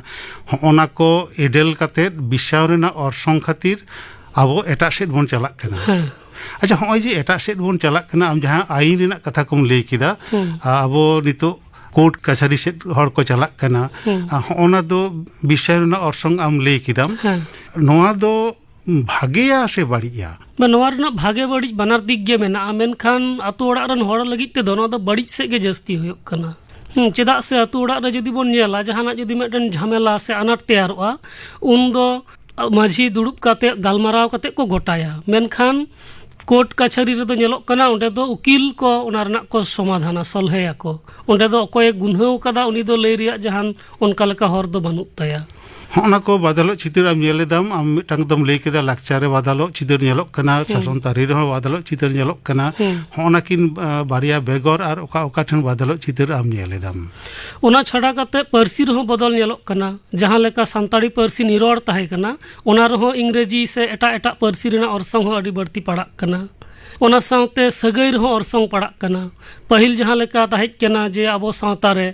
ᱦᱚᱸᱜᱼᱚ ᱱᱟ ᱠᱚ ᱮᱰᱮᱞ ᱠᱟᱛᱮᱫ ᱵᱤᱥᱥᱟᱭᱚᱱ ᱨᱮᱱᱟᱜ ᱚᱨᱥᱚᱝ ᱠᱷᱟᱹᱛᱤᱨ ᱟᱵᱚ ᱮᱴᱟᱜ ᱥᱮᱫ ᱵᱚᱱ ᱪᱟᱞᱟᱜ ᱠᱟᱱᱟ᱾ ᱦᱮᱸ᱾ ᱟᱪᱪᱷᱟ, ᱦᱚᱸᱜᱼᱚᱭ ᱡᱮ ᱮᱴᱟᱜ ᱥᱮᱫ ᱵᱚᱱ ᱪᱟᱞᱟᱜ ᱠᱟᱱᱟ, ᱟᱢ ᱡᱟᱦᱟᱸ ᱟᱹᱭᱤᱱ ᱨᱮᱱᱟᱜ ᱠᱟᱛᱷᱟ ᱠᱚᱢ ᱞᱟᱹᱭ ᱠᱮᱫᱟ, ᱦᱩᱸ᱾ ᱟ-, ᱟᱵᱚ ᱱᱤᱛᱚᱜ ᱠᱳᱨᱴ ᱠᱟᱪᱷᱟᱨᱤ ᱥᱮᱫ ᱦᱚᱲ ᱠᱚ ᱪᱟᱞᱟᱜ ᱠᱟᱱᱟ, ᱦᱩᱸ᱾ ᱟ, ᱦᱚᱸᱜᱼᱚ ᱱᱟ ᱫᱚ ᱵᱤᱥᱥᱟᱭᱚᱱ ᱨᱮᱱᱟᱜ ᱚᱨᱥᱚᱝ ᱟᱢ ᱞᱟᱹᱭ ᱠᱮᱫᱟᱢ᱾ ᱦᱮᱸ᱾ ᱱᱚᱣᱟ ᱫᱚ ᱵᱷᱟᱜᱮᱭᱟ ᱥᱮ ᱵᱟᱹᱲᱤᱡᱼᱟ? ᱵᱟ, ᱱᱚᱣᱟ ᱨᱮᱱᱟᱜ ᱵᱷᱟᱜᱮ ᱵᱟᱹᱲᱤᱡ ᱵᱟᱱᱟᱨ ᱫᱤᱠ ᱜᱮ ᱢᱮᱱᱟᱜᱼᱟ, ᱢᱮᱱᱠᱷᱟᱱ ᱟᱛᱳ ᱚᱲᱟᱜ ᱨᱮᱱ ᱦᱚᱲ ᱞᱟᱹᱜᱤᱫ ᱛᱮᱫᱚ ᱱᱚᱣᱟ ᱫᱚ ᱵᱟᱹᱲᱤᱡ ᱥᱮᱫ ᱜᱮ ᱡᱟᱹᱥᱛᱤ ᱦᱩᱭᱩᱜ ᱠᱟᱱᱟ᱾ ᱦᱩᱸ, ᱪᱮᱫᱟᱜ ᱥᱮ ᱟᱛᱳ ᱚᱲᱟᱜ ᱨᱮ ᱡᱩᱫᱤ ᱵᱚᱱ ᱧᱮᱞᱟ, ᱡᱟᱦᱟᱱᱟᱜ ᱡᱩᱫᱤ ᱢᱤᱫᱴᱮᱱ ᱡᱷᱟᱢᱮᱞᱟ ᱥᱮ ᱟᱱᱟᱴ ᱛᱮᱭᱟᱨᱚᱜᱼᱟ, ᱩᱱᱫᱚ ᱢᱟᱹᱡᱷᱤ ᱫᱩᱲᱩᱵ ᱠᱟᱛᱮ ᱜᱟᱞᱢᱟᱨᱟᱣ ᱠᱟᱛᱮ ᱠᱚ ᱜᱚᱴᱟᱭᱟ᱾ ᱢᱮᱱᱠᱷᱟᱱ ᱠᱳᱨᱴ ᱠᱟᱪᱷᱟᱹᱨᱤ ᱨᱮᱫᱚ ᱧᱮᱞᱚᱜ ᱠᱟᱱᱟ, ᱚᱸᱰᱮ ᱫᱚ ᱩᱠᱤᱞ ᱠᱚ ᱚᱱᱟ ᱨᱮᱱᱟᱜ ᱠᱚ ᱥᱚᱢᱟᱫᱷᱟᱱᱟ, ᱥᱚᱞᱦᱮᱭᱟᱠᱚ᱾ ᱚᱸᱰᱮ ᱫᱚ ᱚᱠᱚᱭᱮ ᱜᱩᱱᱦᱟᱹᱣ ᱠᱟᱫᱟ, ᱩᱱᱤ ᱫᱚ ᱞᱟᱹᱭ ᱨᱮᱭᱟᱜ ᱡᱟᱦᱟᱱ ᱚᱱᱠᱟ ᱞᱮᱠᱟ ᱦᱚᱨ ᱫᱚ ᱵᱟᱹᱱᱩᱜ ᱛᱟᱭᱟ᱾ ᱦᱚᱸᱜᱼᱚ ᱱᱟ ᱠᱚ ᱵᱟᱫᱟᱞᱚᱜ ᱪᱤᱛᱟᱹᱨ ᱟᱢ ᱧᱮᱞ ᱮᱫᱟᱢ, ᱟᱢ ᱢᱤᱫᱴᱟᱝ ᱫᱚᱢ ᱞᱟᱹᱭ ᱠᱮᱫᱟ ᱞᱟᱠᱪᱟᱨ ᱨᱮ ᱵᱟᱫᱟᱞᱚᱜ ᱪᱤᱛᱟᱹᱨ ᱧᱮᱞᱚᱜ ᱠᱟᱱᱟ, ᱦᱩᱸ᱾ ᱥᱟᱥᱚᱱ ᱛᱟᱹᱨᱤ ᱨᱮᱦᱚᱸ ᱵᱟᱫᱟᱞᱚᱜ ᱪᱤᱛᱟᱹᱨ ᱧᱮᱞᱚᱜ ᱠᱟᱱᱟ᱾ ᱦᱩᱸ᱾ ᱦᱚᱸᱜᱼᱚ ᱱᱟ ᱠᱤᱱ, ᱟ, ᱵᱟᱨᱭᱟ ᱵᱮᱜᱚᱨ ᱟᱨ ᱚᱠᱟ ᱚᱠᱟ ᱴᱷᱮᱱ ᱵᱟᱫᱟᱞᱚᱜ ᱪᱤᱛᱟᱹᱨ ᱟᱢ ᱧᱮᱞ ᱮᱫᱟᱢ? ᱚᱱᱟ ᱪᱷᱟᱰᱟ ᱠᱟᱛᱮ ᱯᱟᱹᱨᱥᱤ ᱨᱮᱦᱚᱸ ᱵᱚᱫᱚᱞ ᱧᱮᱞᱚᱜ ᱠᱟᱱᱟ᱾ ᱡᱟᱦᱟᱸ ᱞᱮᱠᱟ ᱥᱟᱱᱛᱟᱲᱤ ᱯᱟᱹᱨᱥᱤ ᱱᱤᱨᱚᱲ ᱛᱟᱦᱮᱸ ᱠᱟᱱᱟ, ᱚᱱᱟ ᱨᱮᱦᱚᱸ ᱤᱝᱨᱮᱡᱤ ᱥᱮ ᱮᱴᱟᱜ ᱮᱴᱟᱜ ᱯᱟᱹᱨᱥᱤ ᱨᱮᱱᱟᱜ ᱚᱨᱥᱚᱝ ᱦᱚᱸ ᱟᱹᱰᱤ ᱵᱟᱹᱲᱛᱤ ᱯᱟᱲᱟᱜ ᱠᱟᱱᱟ᱾ ᱚᱱᱟ ᱥᱟᱶᱛᱮ ᱥᱟᱹᱜᱟᱹᱭ ᱨᱮᱦᱚᱸ ᱚᱨᱥᱚᱝ ᱯᱟᱲᱟᱜ ᱠᱟᱱᱟ᱾ ᱯᱟᱹᱦᱤᱞ ᱡᱟᱦᱟᱸ ᱞᱮᱠᱟ ᱛᱟᱦᱮᱸ ᱠᱟᱱᱟ ᱡᱮ ᱟᱵᱚ ᱥᱟᱶᱛᱟ ᱨᱮ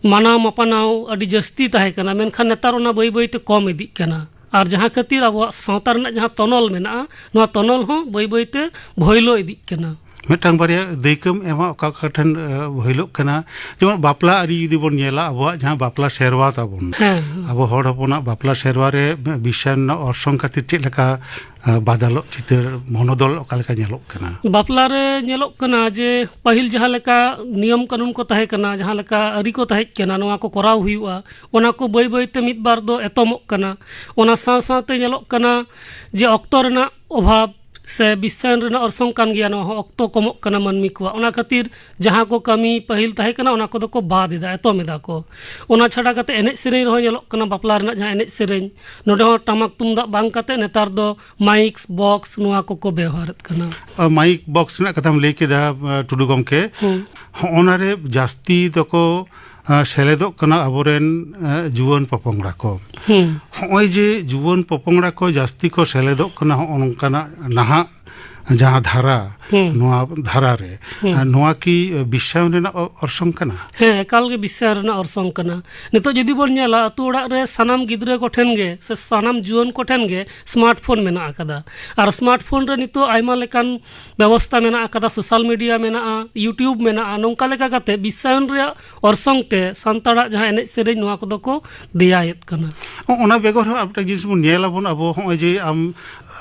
ᱢᱟᱱᱟᱣ ᱢᱟᱯᱟᱱᱟᱣ ᱟᱹᱰᱤ ᱡᱟᱹᱥᱛᱤ ᱛᱟᱦᱮᱸ ᱠᱟᱱᱟ, ᱢᱮᱱᱠᱷᱟᱱ ᱱᱮᱛᱟᱨ ᱚᱱᱟ ᱵᱟᱹᱭ ᱵᱟᱹᱭ ᱛᱮ ᱠᱚᱢ ᱤᱫᱤᱜ ᱠᱟᱱᱟ᱾ ᱟᱨ ᱡᱟᱦᱟᱸ ᱠᱷᱟᱹᱛᱤᱨ ᱟᱵᱚᱣᱟᱜ ᱥᱟᱶᱛᱟ ᱨᱮᱱᱟᱜ ᱡᱟᱦᱟᱸ ᱛᱚᱱᱚᱞ ᱢᱮᱱᱟᱜᱼᱟ, ᱱᱚᱣᱟ ᱛᱚᱱᱚᱞ ᱦᱚᱸ ᱵᱟᱹᱭ ᱵᱟᱹᱭ ᱛᱮ ᱵᱷᱚᱭᱞᱚ ᱤᱫᱤᱜ ᱠᱟᱱᱟ᱾ ᱢᱤᱫᱴᱟᱝ ᱵᱟᱨᱭᱟ ᱫᱟᱹᱭᱠᱟᱹᱢ ᱮᱢᱟ ᱚᱠᱟ ᱚᱠᱟ ᱴᱷᱮᱱ, ᱮ, ᱵᱷᱚᱭᱞᱚᱜ ᱠᱟᱱᱟ? ᱡᱮᱢᱚᱱ ᱵᱟᱯᱞᱟ ᱟᱹᱨᱤ ᱡᱩᱫᱤ ᱵᱚᱱ ᱧᱮᱞᱟ, ᱟᱵᱚᱣᱟᱜ ᱡᱟᱦᱟᱸ ᱵᱟᱯᱞᱟ ᱥᱮᱨᱣᱟ ᱛᱟᱵᱚᱱ, ᱦᱮᱸ, ᱦᱮᱸ᱾ ᱟᱵᱚ ᱦᱚᱲ ᱦᱚᱯᱚᱱᱟᱜ ᱵᱟᱯᱞᱟ ᱥᱮᱨᱣᱟ ᱨᱮ ᱵᱤᱥᱥᱟᱭᱚᱱ ᱨᱮᱱᱟᱜ ᱚᱨᱥᱚᱝ ᱠᱷᱟᱹᱛᱤᱨ ᱪᱮᱫ ᱞᱮᱠᱟ, ᱮ, ᱵᱟᱫᱟᱞᱚᱜ ᱪᱤᱛᱟᱹᱨ, ᱵᱚᱱᱚᱫᱚᱞ ᱚᱠᱟ ᱞᱮᱠᱟ ᱧᱮᱞᱚᱜ ᱠᱟᱱᱟ? ᱵᱟᱯᱞᱟ ᱨᱮ ᱧᱮᱞᱚᱜ ᱠᱟᱱᱟ ᱡᱮ ᱯᱟᱹᱦᱤᱞ ᱡᱟᱦᱟᱸ ᱞᱮᱠᱟ ᱱᱤᱭᱚᱢ ᱠᱟᱹᱱᱩᱱ ᱠᱚ ᱛᱟᱦᱮᱸ ᱠᱟᱱᱟ, ᱡᱟᱦᱟᱸ ᱞᱮᱠᱟ ᱟᱹᱨᱤ ᱠᱚ ᱛᱟᱦᱮᱸ ᱠᱟᱱᱟ, ᱱᱚᱣᱟ ᱠᱚ ᱠᱚᱨᱟᱣ ᱦᱩᱭᱩᱜᱼᱟ, ᱚᱱᱟ ᱠᱚ ᱵᱟᱹᱭ ᱵᱟᱹᱭ ᱛᱮ ᱢᱤᱫ ᱵᱟᱨ ᱫᱚ ᱮᱛᱚᱢᱚᱜ ᱠᱟᱱᱟ᱾ ᱚᱱᱟ ᱥᱟᱶ ᱥᱟᱶᱛᱮ ᱧᱮᱞᱚᱜ ᱠᱟᱱᱟ ᱡᱮ ᱚᱠᱛᱚ ᱨᱮᱱᱟᱜ ᱚᱵᱷᱟᱵᱽ ᱥᱮ ᱵᱤᱥᱥᱟᱭᱚᱱ ᱨᱮᱱᱟᱜ ᱚᱨᱥᱚᱝ ᱠᱟᱱ ᱜᱮᱭᱟ, ᱱᱚᱣᱟ ᱦᱚᱸ ᱚᱠᱛᱚ ᱠᱚᱢᱚᱜ ᱠᱟᱱᱟ ᱢᱟᱹᱱᱢᱤ ᱠᱚᱣᱟᱜ᱾ ᱚᱱᱟ ᱠᱷᱟᱹᱛᱤᱨ ᱡᱟᱦᱟᱸ ᱠᱚ ᱠᱟᱹᱢᱤ ᱯᱟᱹᱦᱤᱞ ᱛᱟᱦᱮᱸ ᱠᱟᱱᱟ, ᱚᱱᱟ ᱠᱚᱫᱚ ᱠᱚ ᱵᱟᱫ ᱮᱫᱟ, ᱮᱛᱚᱢ ᱮᱫᱟ ᱠᱚ᱾ ᱚᱱᱟ ᱪᱷᱟᱰᱟ ᱠᱟᱛᱮ ᱮᱱᱮᱡ ᱥᱮᱨᱮᱧ ᱨᱮᱦᱚᱸ ᱧᱮᱞᱚᱜ ᱠᱟᱱᱟ, ᱵᱟᱯᱞᱟ ᱨᱮᱱᱟᱜ ᱡᱟᱦᱟᱸ ᱮᱱᱮᱡ ᱥᱮᱨᱮᱧ, ᱱᱚᱰᱮ ᱦᱚᱸ ᱴᱟᱢᱟᱠ ᱛᱩᱢᱫᱟᱜ ᱵᱟᱝ ᱠᱟᱛᱮ ᱱᱮᱛᱟᱨ ᱫᱚ ᱢᱟᱭᱤᱠᱥ, ᱵᱚᱠᱥ, ᱱᱚᱣᱟ ᱠᱚᱠᱚ ᱵᱮᱣᱦᱟᱨᱮᱫ ᱠᱟᱱᱟ᱾ ᱟ, ᱢᱟᱭᱤᱠ ᱵᱚᱠᱥ ᱨᱮᱱᱟᱜ ᱠᱟᱛᱷᱟᱢ ᱞᱟᱹᱭ ᱠᱮᱫᱟ, ᱟ, ᱴᱩᱰᱩ ᱜᱚᱢᱠᱮ, ᱦᱩᱸ᱾ ᱦᱚᱸᱜᱼᱚᱱᱟ ᱨᱮ ᱡᱟᱹᱥᱛᱤ ᱫᱚᱠᱚ, ᱟ, ᱥᱮᱞᱮᱫᱚᱜ ᱠᱟᱱᱟ ᱟᱵᱚᱨᱮᱱ, ᱟ, ᱡᱩᱣᱟᱹᱱ ᱯᱚᱯᱚᱝᱲᱟ ᱠᱚ᱾ ᱦᱩᱸ᱾ ᱦᱚᱸᱜᱼᱚᱭ ᱡᱮ ᱡᱩᱣᱟᱹᱱ ᱯᱚᱯᱚᱝᱲᱟ ᱠᱚ ᱡᱟᱹᱥᱛᱤ ᱠᱚ ᱥᱮᱞᱮᱫᱚᱜ ᱠᱟᱱᱟ ᱦᱚᱸᱜᱼᱚ ᱱᱚᱝᱠᱟᱱᱟᱜ ᱱᱟᱦᱟᱜ ᱡᱟᱦᱟᱸ ᱫᱷᱟᱨᱟ, ᱦᱩᱸ᱾ ᱱᱚᱣᱟ ᱫᱷᱟᱨᱟ ᱨᱮ, ᱦᱩᱸ᱾ ᱟ, ᱱᱚᱣᱟ ᱠᱤ ᱵᱤᱥᱥᱟᱭᱚᱱ ᱨᱮᱱᱟᱜ ᱚ-, ᱚᱨᱥᱚᱝ ᱠᱟᱱᱟ? ᱦᱮᱸ, ᱮᱠᱟᱞ ᱜᱮ ᱵᱤᱥᱥᱟᱭᱚᱱ ᱨᱮᱱᱟᱜ ᱚᱨᱥᱚᱝ ᱠᱟᱱᱟ᱾ ᱱᱤᱛᱚᱜ ᱡᱩᱫᱤ ᱵᱚᱱ ᱧᱮᱞᱟ, ᱟᱹᱛᱩ ᱚᱲᱟᱜ ᱨᱮ ᱥᱟᱱᱟᱢ ᱜᱤᱫᱽᱨᱟᱹ ᱠᱚᱴᱷᱮᱱ ᱜᱮ ᱥᱮ ᱥᱟᱱᱟᱢ ᱡᱩᱣᱟᱹᱱ ᱠᱚᱴᱷᱮᱱ ᱜᱮ ᱥᱢᱟᱨᱴ ᱯᱷᱳᱱ ᱢᱮᱱᱟᱜ ᱟᱠᱟᱫᱟ᱾ ᱟᱨ ᱥᱢᱟᱨᱴ ᱯᱷᱳᱱ ᱨᱮ ᱱᱤᱛᱚᱜ ᱟᱭᱢᱟ ᱞᱮᱠᱟᱱ ᱵᱮᱵᱚᱥᱛᱟ ᱢᱮᱱᱟᱜ ᱟᱠᱟᱫᱟ, ᱥᱳᱥᱟᱞ ᱢᱤᱰᱤᱭᱟ ᱢᱮᱱᱟᱜᱼᱟ, ᱭᱩᱴᱤᱭᱩᱵᱽ ᱢᱮᱱᱟᱜᱼᱟ, ᱱᱚᱝᱠᱟ ᱞᱮᱠᱟ ᱠᱟᱛᱮ ᱵᱤᱥᱥᱟᱭᱚᱱ ᱨᱮᱭᱟᱜ ᱚᱨᱥᱚᱝ ᱛᱮ ᱥᱟᱱᱛᱟᱲᱟᱜ ᱡᱟᱦᱟᱸ ᱮᱱᱮᱡ ᱥᱮᱨᱮᱧ, ᱱᱚᱣᱟ ᱠᱚᱫᱚ ᱠᱚ ᱫᱮᱭᱟᱭᱮᱫ ᱠᱟᱱᱟ᱾ ᱚ-, ᱚᱱᱟ ᱵᱮᱜᱚᱨ ᱦᱚᱸ ᱟᱨ ᱢᱤᱫᱴᱟᱝ ᱡᱤᱱᱤᱥ ᱵᱚᱱ ᱧᱮᱞ ᱟᱵᱚᱱ, ᱟᱵᱚ ᱦᱚᱸᱜᱼᱚᱭ ᱡᱮ ᱟᱢ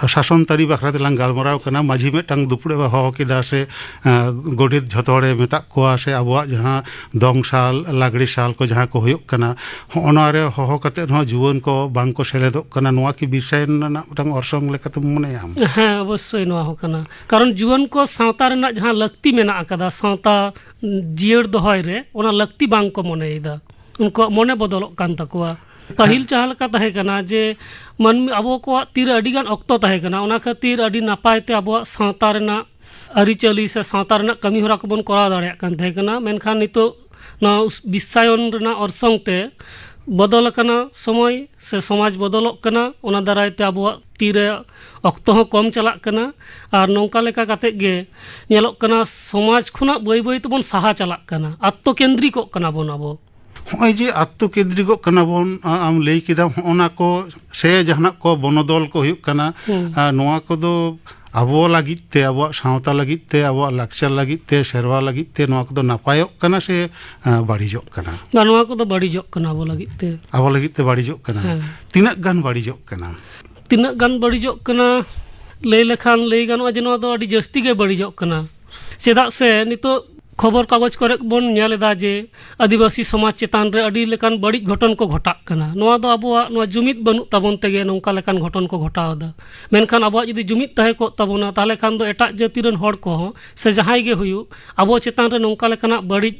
ᱥᱟᱥᱚᱱ ᱛᱟᱹᱨᱤ ᱵᱟᱠᱷᱨᱟ ᱛᱮᱞᱟᱝ ᱜᱟᱞᱢᱟᱨᱟᱣ ᱠᱟᱱᱟ, ᱢᱟᱹᱡᱷᱤ ᱢᱤᱫᱴᱟᱝ ᱫᱩᱯᱲᱩᱵ ᱮ ᱦᱚᱦᱚ ᱠᱮᱫᱟ ᱥᱮ ᱜᱚᱰᱮᱛ ᱡᱷᱚᱛᱚ ᱦᱚᱲᱮ ᱢᱮᱛᱟᱜ ᱠᱚᱣᱟ ᱥᱮ ᱟᱵᱚᱣᱟᱜ ᱡᱟᱦᱟᱸ ᱫᱚᱝ ᱥᱟᱞ, ᱞᱟᱜᱽᱲᱮ ᱥᱟᱞ ᱠᱚ ᱡᱟᱦᱟᱸ ᱠᱚ ᱦᱩᱭᱩᱜ ᱠᱟᱱᱟ, ᱦᱚᱸᱜᱼᱚ ᱱᱚᱣᱟ ᱨᱮ ᱦᱚᱦᱚ ᱠᱟᱛᱮ ᱦᱚᱸ ᱡᱩᱣᱟᱹᱱ ᱠᱚ ᱵᱟᱝ ᱠᱚ ᱥᱮᱞᱮᱫᱚᱜ ᱠᱟᱱᱟ, ᱱᱚᱣᱟ ᱠᱤ ᱵᱤᱨᱥᱟᱭᱚᱱ ᱨᱮᱱᱟᱜ ᱢᱤᱫᱴᱟᱝ ᱚᱨᱥᱚᱝ ᱞᱮᱠᱟᱛᱮᱢ ᱢᱚᱱᱮᱭᱟ ᱟᱢ? ᱦᱮᱸ, ᱚᱵᱚᱥᱥᱳᱭ ᱱᱚᱣᱟ ᱦᱚᱸ ᱠᱟᱱᱟ᱾ ᱠᱟᱨᱚᱱ ᱡᱩᱣᱟᱹᱱ ᱠᱚ ᱥᱟᱶᱛᱟ ᱨᱮᱱᱟᱜ ᱡᱟᱦᱟᱸ ᱞᱟᱹᱠᱛᱤ ᱢᱮᱱᱟᱜ ᱟᱠᱟᱫᱟ ᱥᱟᱶᱛᱟ ᱡᱤᱭᱟᱹᱲ ᱫᱚᱦᱚᱭ ᱨᱮ, ᱚᱱᱟ ᱞᱟᱹᱠᱛᱤ ᱵᱟᱝ ᱠᱚ ᱢᱚᱱᱮᱭᱮᱫᱟ᱾ ᱩᱱᱠᱩᱣᱟᱜ ᱢᱚᱱᱮ ᱵᱚᱫᱚᱞᱚᱜ ᱠᱟᱱ ᱛᱟᱠᱚᱣᱟ᱾ ᱯᱟᱹᱦᱤᱞ ᱡᱟᱦᱟᱸ ᱞᱮᱠᱟ ᱛᱟᱦᱮᱸ ᱠᱟᱱᱟ ᱡᱮ ᱢᱟᱹᱱᱢᱤ, ᱟᱵᱚ ᱠᱚᱣᱟᱜ ᱛᱤᱨᱮ ᱟᱹᱰᱤ ᱜᱟᱱ ᱚᱠᱛᱚ ᱛᱟᱦᱮᱸ ᱠᱟᱱᱟ, ᱚᱱᱟ ᱠᱷᱟᱹᱛᱤᱨ ᱟᱹᱰᱤ ᱱᱟᱯᱟᱭ ᱛᱮ ᱟᱵᱚᱣᱟᱜ ᱥᱟᱶᱛᱟ ᱨᱮᱱᱟᱜ ᱟᱹᱨᱤᱪᱟᱹᱞᱤ ᱥᱮ ᱥᱟᱶᱛᱟ ᱨᱮᱱᱟᱜ ᱠᱟᱹᱢᱤ ᱦᱚᱨᱟ ᱠᱚᱵᱚᱱ ᱠᱚᱨᱟᱣ ᱫᱟᱲᱮᱭᱟᱜ ᱠᱟᱱ ᱛᱟᱦᱮᱸ ᱠᱟᱱᱟ᱾ ᱢᱮᱱᱠᱷᱟᱱ ᱱᱤᱛᱚᱜ ᱱᱚᱣᱟ ᱩᱥ-, ᱵᱤᱥᱥᱟᱭᱚᱱ ᱨᱮᱱᱟᱜ ᱚᱨᱥᱚᱝ ᱛᱮ ᱵᱚᱫᱚᱞ ᱟᱠᱟᱱᱟ ᱥᱚᱢᱚᱭ, ᱥᱮ ᱥᱚᱢᱟᱡᱽ ᱵᱚᱫᱚᱞᱚᱜ ᱠᱟᱱᱟ, ᱚᱱᱟ ᱫᱟᱨᱟᱭ ᱛᱮ ᱟᱵᱚᱣᱟᱜ ᱛᱤᱨᱮ ᱚᱠᱛᱚ ᱦᱚᱸ ᱠᱚᱢ ᱪᱟᱞᱟᱜ ᱠᱟᱱᱟ᱾ ᱟᱨ ᱱᱚᱝᱠᱟ ᱞᱮᱠᱟ ᱠᱟᱛᱮ ᱜᱮ ᱧᱮᱞᱚᱜ ᱠᱟᱱᱟ, ᱥᱚᱢᱟᱡᱽ ᱠᱷᱚᱱᱟᱜ ᱵᱟᱹᱭ ᱵᱟᱹᱭ ᱛᱮᱵᱚᱱ ᱥᱟᱦᱟ ᱪᱟᱞᱟᱜ ᱠᱟᱱᱟ, ᱟᱛᱛᱚ ᱠᱮᱱᱫᱨᱤᱠᱚᱜ ᱠᱟᱱᱟ ᱵᱚᱱ ᱟᱵᱚ᱾ ᱦᱚᱸᱜᱼᱚᱭ ᱡᱮ ᱟᱛᱛᱚ ᱠᱮᱱᱫᱨᱤᱠᱚᱜ ᱠᱟᱱᱟ ᱵᱚᱱ, ᱟ-, ᱟᱢ ᱞᱟᱹᱭ ᱠᱮᱫᱟᱢ, ᱦᱚᱸᱜᱼᱚ ᱱᱟ ᱠᱚ ᱥᱮ ᱡᱟᱦᱟᱱᱟᱜ ᱠᱚ ᱵᱚᱱᱚᱫᱚᱞ ᱠᱚ ᱦᱩᱭᱩᱜ ᱠᱟᱱᱟ, ᱦᱩᱸ᱾ ᱟ, ᱱᱚᱣᱟ ᱠᱚᱫᱚ ᱟᱵᱚ ᱞᱟᱹᱜᱤᱫ ᱛᱮ, ᱟᱵᱚᱣᱟᱜ ᱥᱟᱶᱛᱟ ᱞᱟᱹᱜᱤᱫ ᱛᱮ, ᱟᱵᱚᱣᱟᱜ ᱞᱟᱠᱪᱟᱨ ᱞᱟᱹᱜᱤᱫ ᱛᱮ, ᱥᱮᱨᱣᱟ ᱞᱟᱹᱜᱤᱫ ᱛᱮ ᱱᱚᱣᱟ ᱠᱚᱫᱚ ᱱᱟᱯᱟᱭᱚᱜ ᱠᱟᱱᱟ ᱥᱮ, ᱟ, ᱵᱟᱹᱲᱤᱡᱚᱜ ᱠᱟᱱᱟ? ᱵᱟ, ᱱᱚᱣᱟ ᱠᱚᱫᱚ ᱵᱟᱹᱲᱤᱡᱚᱜ ᱠᱟᱱᱟ ᱟᱵᱚ ᱞᱟᱹᱜᱤᱫ ᱛᱮ᱾ ᱟᱵᱚ ᱞᱟᱹᱜᱤᱫ ᱛᱮ ᱵᱟᱹᱲᱤᱡᱚᱜ ᱠᱟᱱᱟ᱾ ᱦᱮᱸ᱾ ᱛᱤᱱᱟᱹᱜ ᱜᱟᱱ ᱵᱟᱹᱲᱤᱡᱚᱜ ᱠᱟᱱᱟ? ᱛᱤᱱᱟᱹᱜ ᱜᱟᱱ ᱵᱟᱹᱲᱤᱡᱚᱜ ᱠᱟᱱᱟ? ᱞᱟᱹᱭ ᱞᱮᱠᱷᱟᱱ ᱞᱟᱹᱭ ᱜᱟᱱᱚᱜᱼᱟ ᱡᱮ ᱱᱚᱣᱟ ᱫᱚ ᱟᱹᱰᱤ ᱡᱟᱹᱥᱛᱤ ᱜᱮ ᱵᱟᱹᱲᱤᱡᱚᱜ ᱠᱟᱱᱟ᱾ ᱪᱮᱫᱟᱜ ᱥᱮ ᱱᱤᱛᱚᱜ ᱠᱷᱚᱵᱚᱨ ᱠᱟᱜᱚᱡᱽ ᱠᱚᱨᱮ ᱵᱚᱱ ᱧᱮᱞ ᱮᱫᱟ ᱡᱮ ᱟᱹᱫᱤᱵᱟᱹᱥᱤ ᱥᱚᱢᱟᱡᱽ ᱪᱮᱛᱟᱱ ᱨᱮ ᱟᱹᱰᱤ ᱞᱮᱠᱟᱱ ᱵᱟᱹᱲᱤᱡ ᱜᱷᱚᱴᱚᱱ ᱠᱚ ᱜᱷᱚᱴᱟᱜ ᱠᱟᱱᱟ᱾ ᱱᱚᱣᱟ ᱫᱚ ᱟᱵᱚᱣᱟᱜ ᱱᱚᱣᱟ ᱡᱩᱢᱤᱫ ᱵᱟᱹᱱᱩᱜ ᱛᱟᱵᱚᱱ ᱛᱮᱜᱮ ᱱᱚᱝᱠᱟ ᱞᱮᱠᱟᱱ ᱜᱷᱚᱴᱚᱱ ᱠᱚ ᱜᱷᱚᱴᱟᱣ ᱮᱫᱟ᱾ ᱢᱮᱱᱠᱷᱟᱱ ᱟᱵᱚᱣᱟᱜ ᱡᱩᱫᱤ ᱡᱩᱢᱤᱫ ᱛᱟᱦᱮᱸ ᱠᱚᱜ ᱛᱟᱵᱚᱱᱟ, ᱛᱟᱦᱚᱞᱮ ᱠᱷᱟᱱ ᱫᱚ ᱮᱴᱟᱜ ᱡᱟᱹᱛᱤ ᱨᱮᱱ ᱦᱚᱲ ᱠᱚᱦᱚᱸ ᱥᱮ ᱡᱟᱦᱟᱸᱭ ᱜᱮ ᱦᱩᱭᱩᱜ, ᱟᱵᱚ ᱪᱮᱛᱟᱱ ᱨᱮ ᱱᱚᱝᱠᱟ ᱞᱮᱠᱟᱱᱟᱜ ᱵᱟᱹᱲᱤᱡ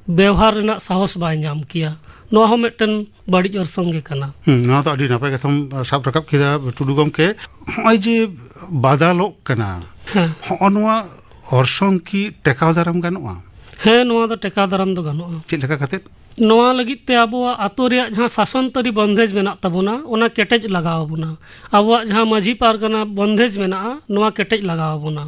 ᱵᱮᱣᱦᱟᱨ ᱨᱮᱱᱟᱜ ᱥᱟᱦᱚᱥ ᱵᱟᱭ ᱧᱟᱢ ᱠᱮᱭᱟ᱾ ᱱᱚᱣᱟ ᱦᱚᱸ ᱢᱤᱫᱴᱮᱱ ᱵᱟᱹᱲᱤᱡ ᱚᱨᱥᱚᱝ ᱜᱮ ᱠᱟᱱᱟ᱾ ᱦᱩᱸ, ᱱᱚᱣᱟ ᱫᱚ ᱟᱹᱰᱤ ᱱᱟᱯᱟᱭ ᱠᱟᱛᱷᱟᱢ, ᱟ, ᱥᱟᱵ ᱨᱟᱠᱟᱵ ᱠᱮᱫᱟ, ᱴᱩᱰᱩ ᱜᱚᱢᱠᱮ᱾ ᱦᱚᱸᱜᱼᱚᱭ ᱡᱮ ᱵᱟᱫᱟᱞᱚᱜ ᱠᱟᱱᱟ, ᱦᱮᱸ᱾ ᱦᱚᱸᱜᱼᱚ ᱱᱚᱣᱟ ᱚᱨᱥᱚᱝ ᱠᱤ ᱴᱮᱠᱟᱣ ᱫᱟᱨᱟᱢ ᱜᱟᱱᱚᱜᱼᱟ? ᱦᱮᱸ, ᱱᱚᱣᱟ ᱫᱚ ᱴᱮᱠᱟᱣ ᱫᱟᱨᱟᱢ ᱫᱚ ᱜᱟᱱᱚᱜᱼᱟ᱾ ᱪᱮᱫ ᱞᱮᱠᱟ ᱠᱟᱛᱮ? ᱱᱚᱣᱟ ᱞᱟᱹᱜᱤᱫ ᱛᱮ ᱟᱵᱚᱣᱟᱜ ᱟᱛᱳ ᱨᱮᱭᱟᱜ ᱡᱟᱦᱟᱸ ᱥᱟᱥᱚᱱ ᱛᱟᱹᱨᱤ ᱵᱚᱱᱫᱷᱮᱡᱽ ᱢᱮᱱᱟᱜ ᱛᱟᱵᱚᱱᱟ, ᱚᱱᱟ ᱠᱮᱴᱮᱡ ᱞᱟᱜᱟᱣ ᱟᱵᱚᱱᱟ᱾ ᱟᱵᱚᱣᱟᱜ ᱡᱟᱦᱟᱸ ᱢᱟᱹᱡᱷᱤ ᱯᱟᱨᱜᱟᱱᱟ ᱵᱚᱱᱫᱷᱮᱡᱽ ᱢᱮᱱᱟᱜᱼᱟ, ᱱᱚᱣᱟ ᱠᱮᱴᱮᱡ ᱞᱟᱜᱟᱣ ᱟᱵᱚᱱᱟ᱾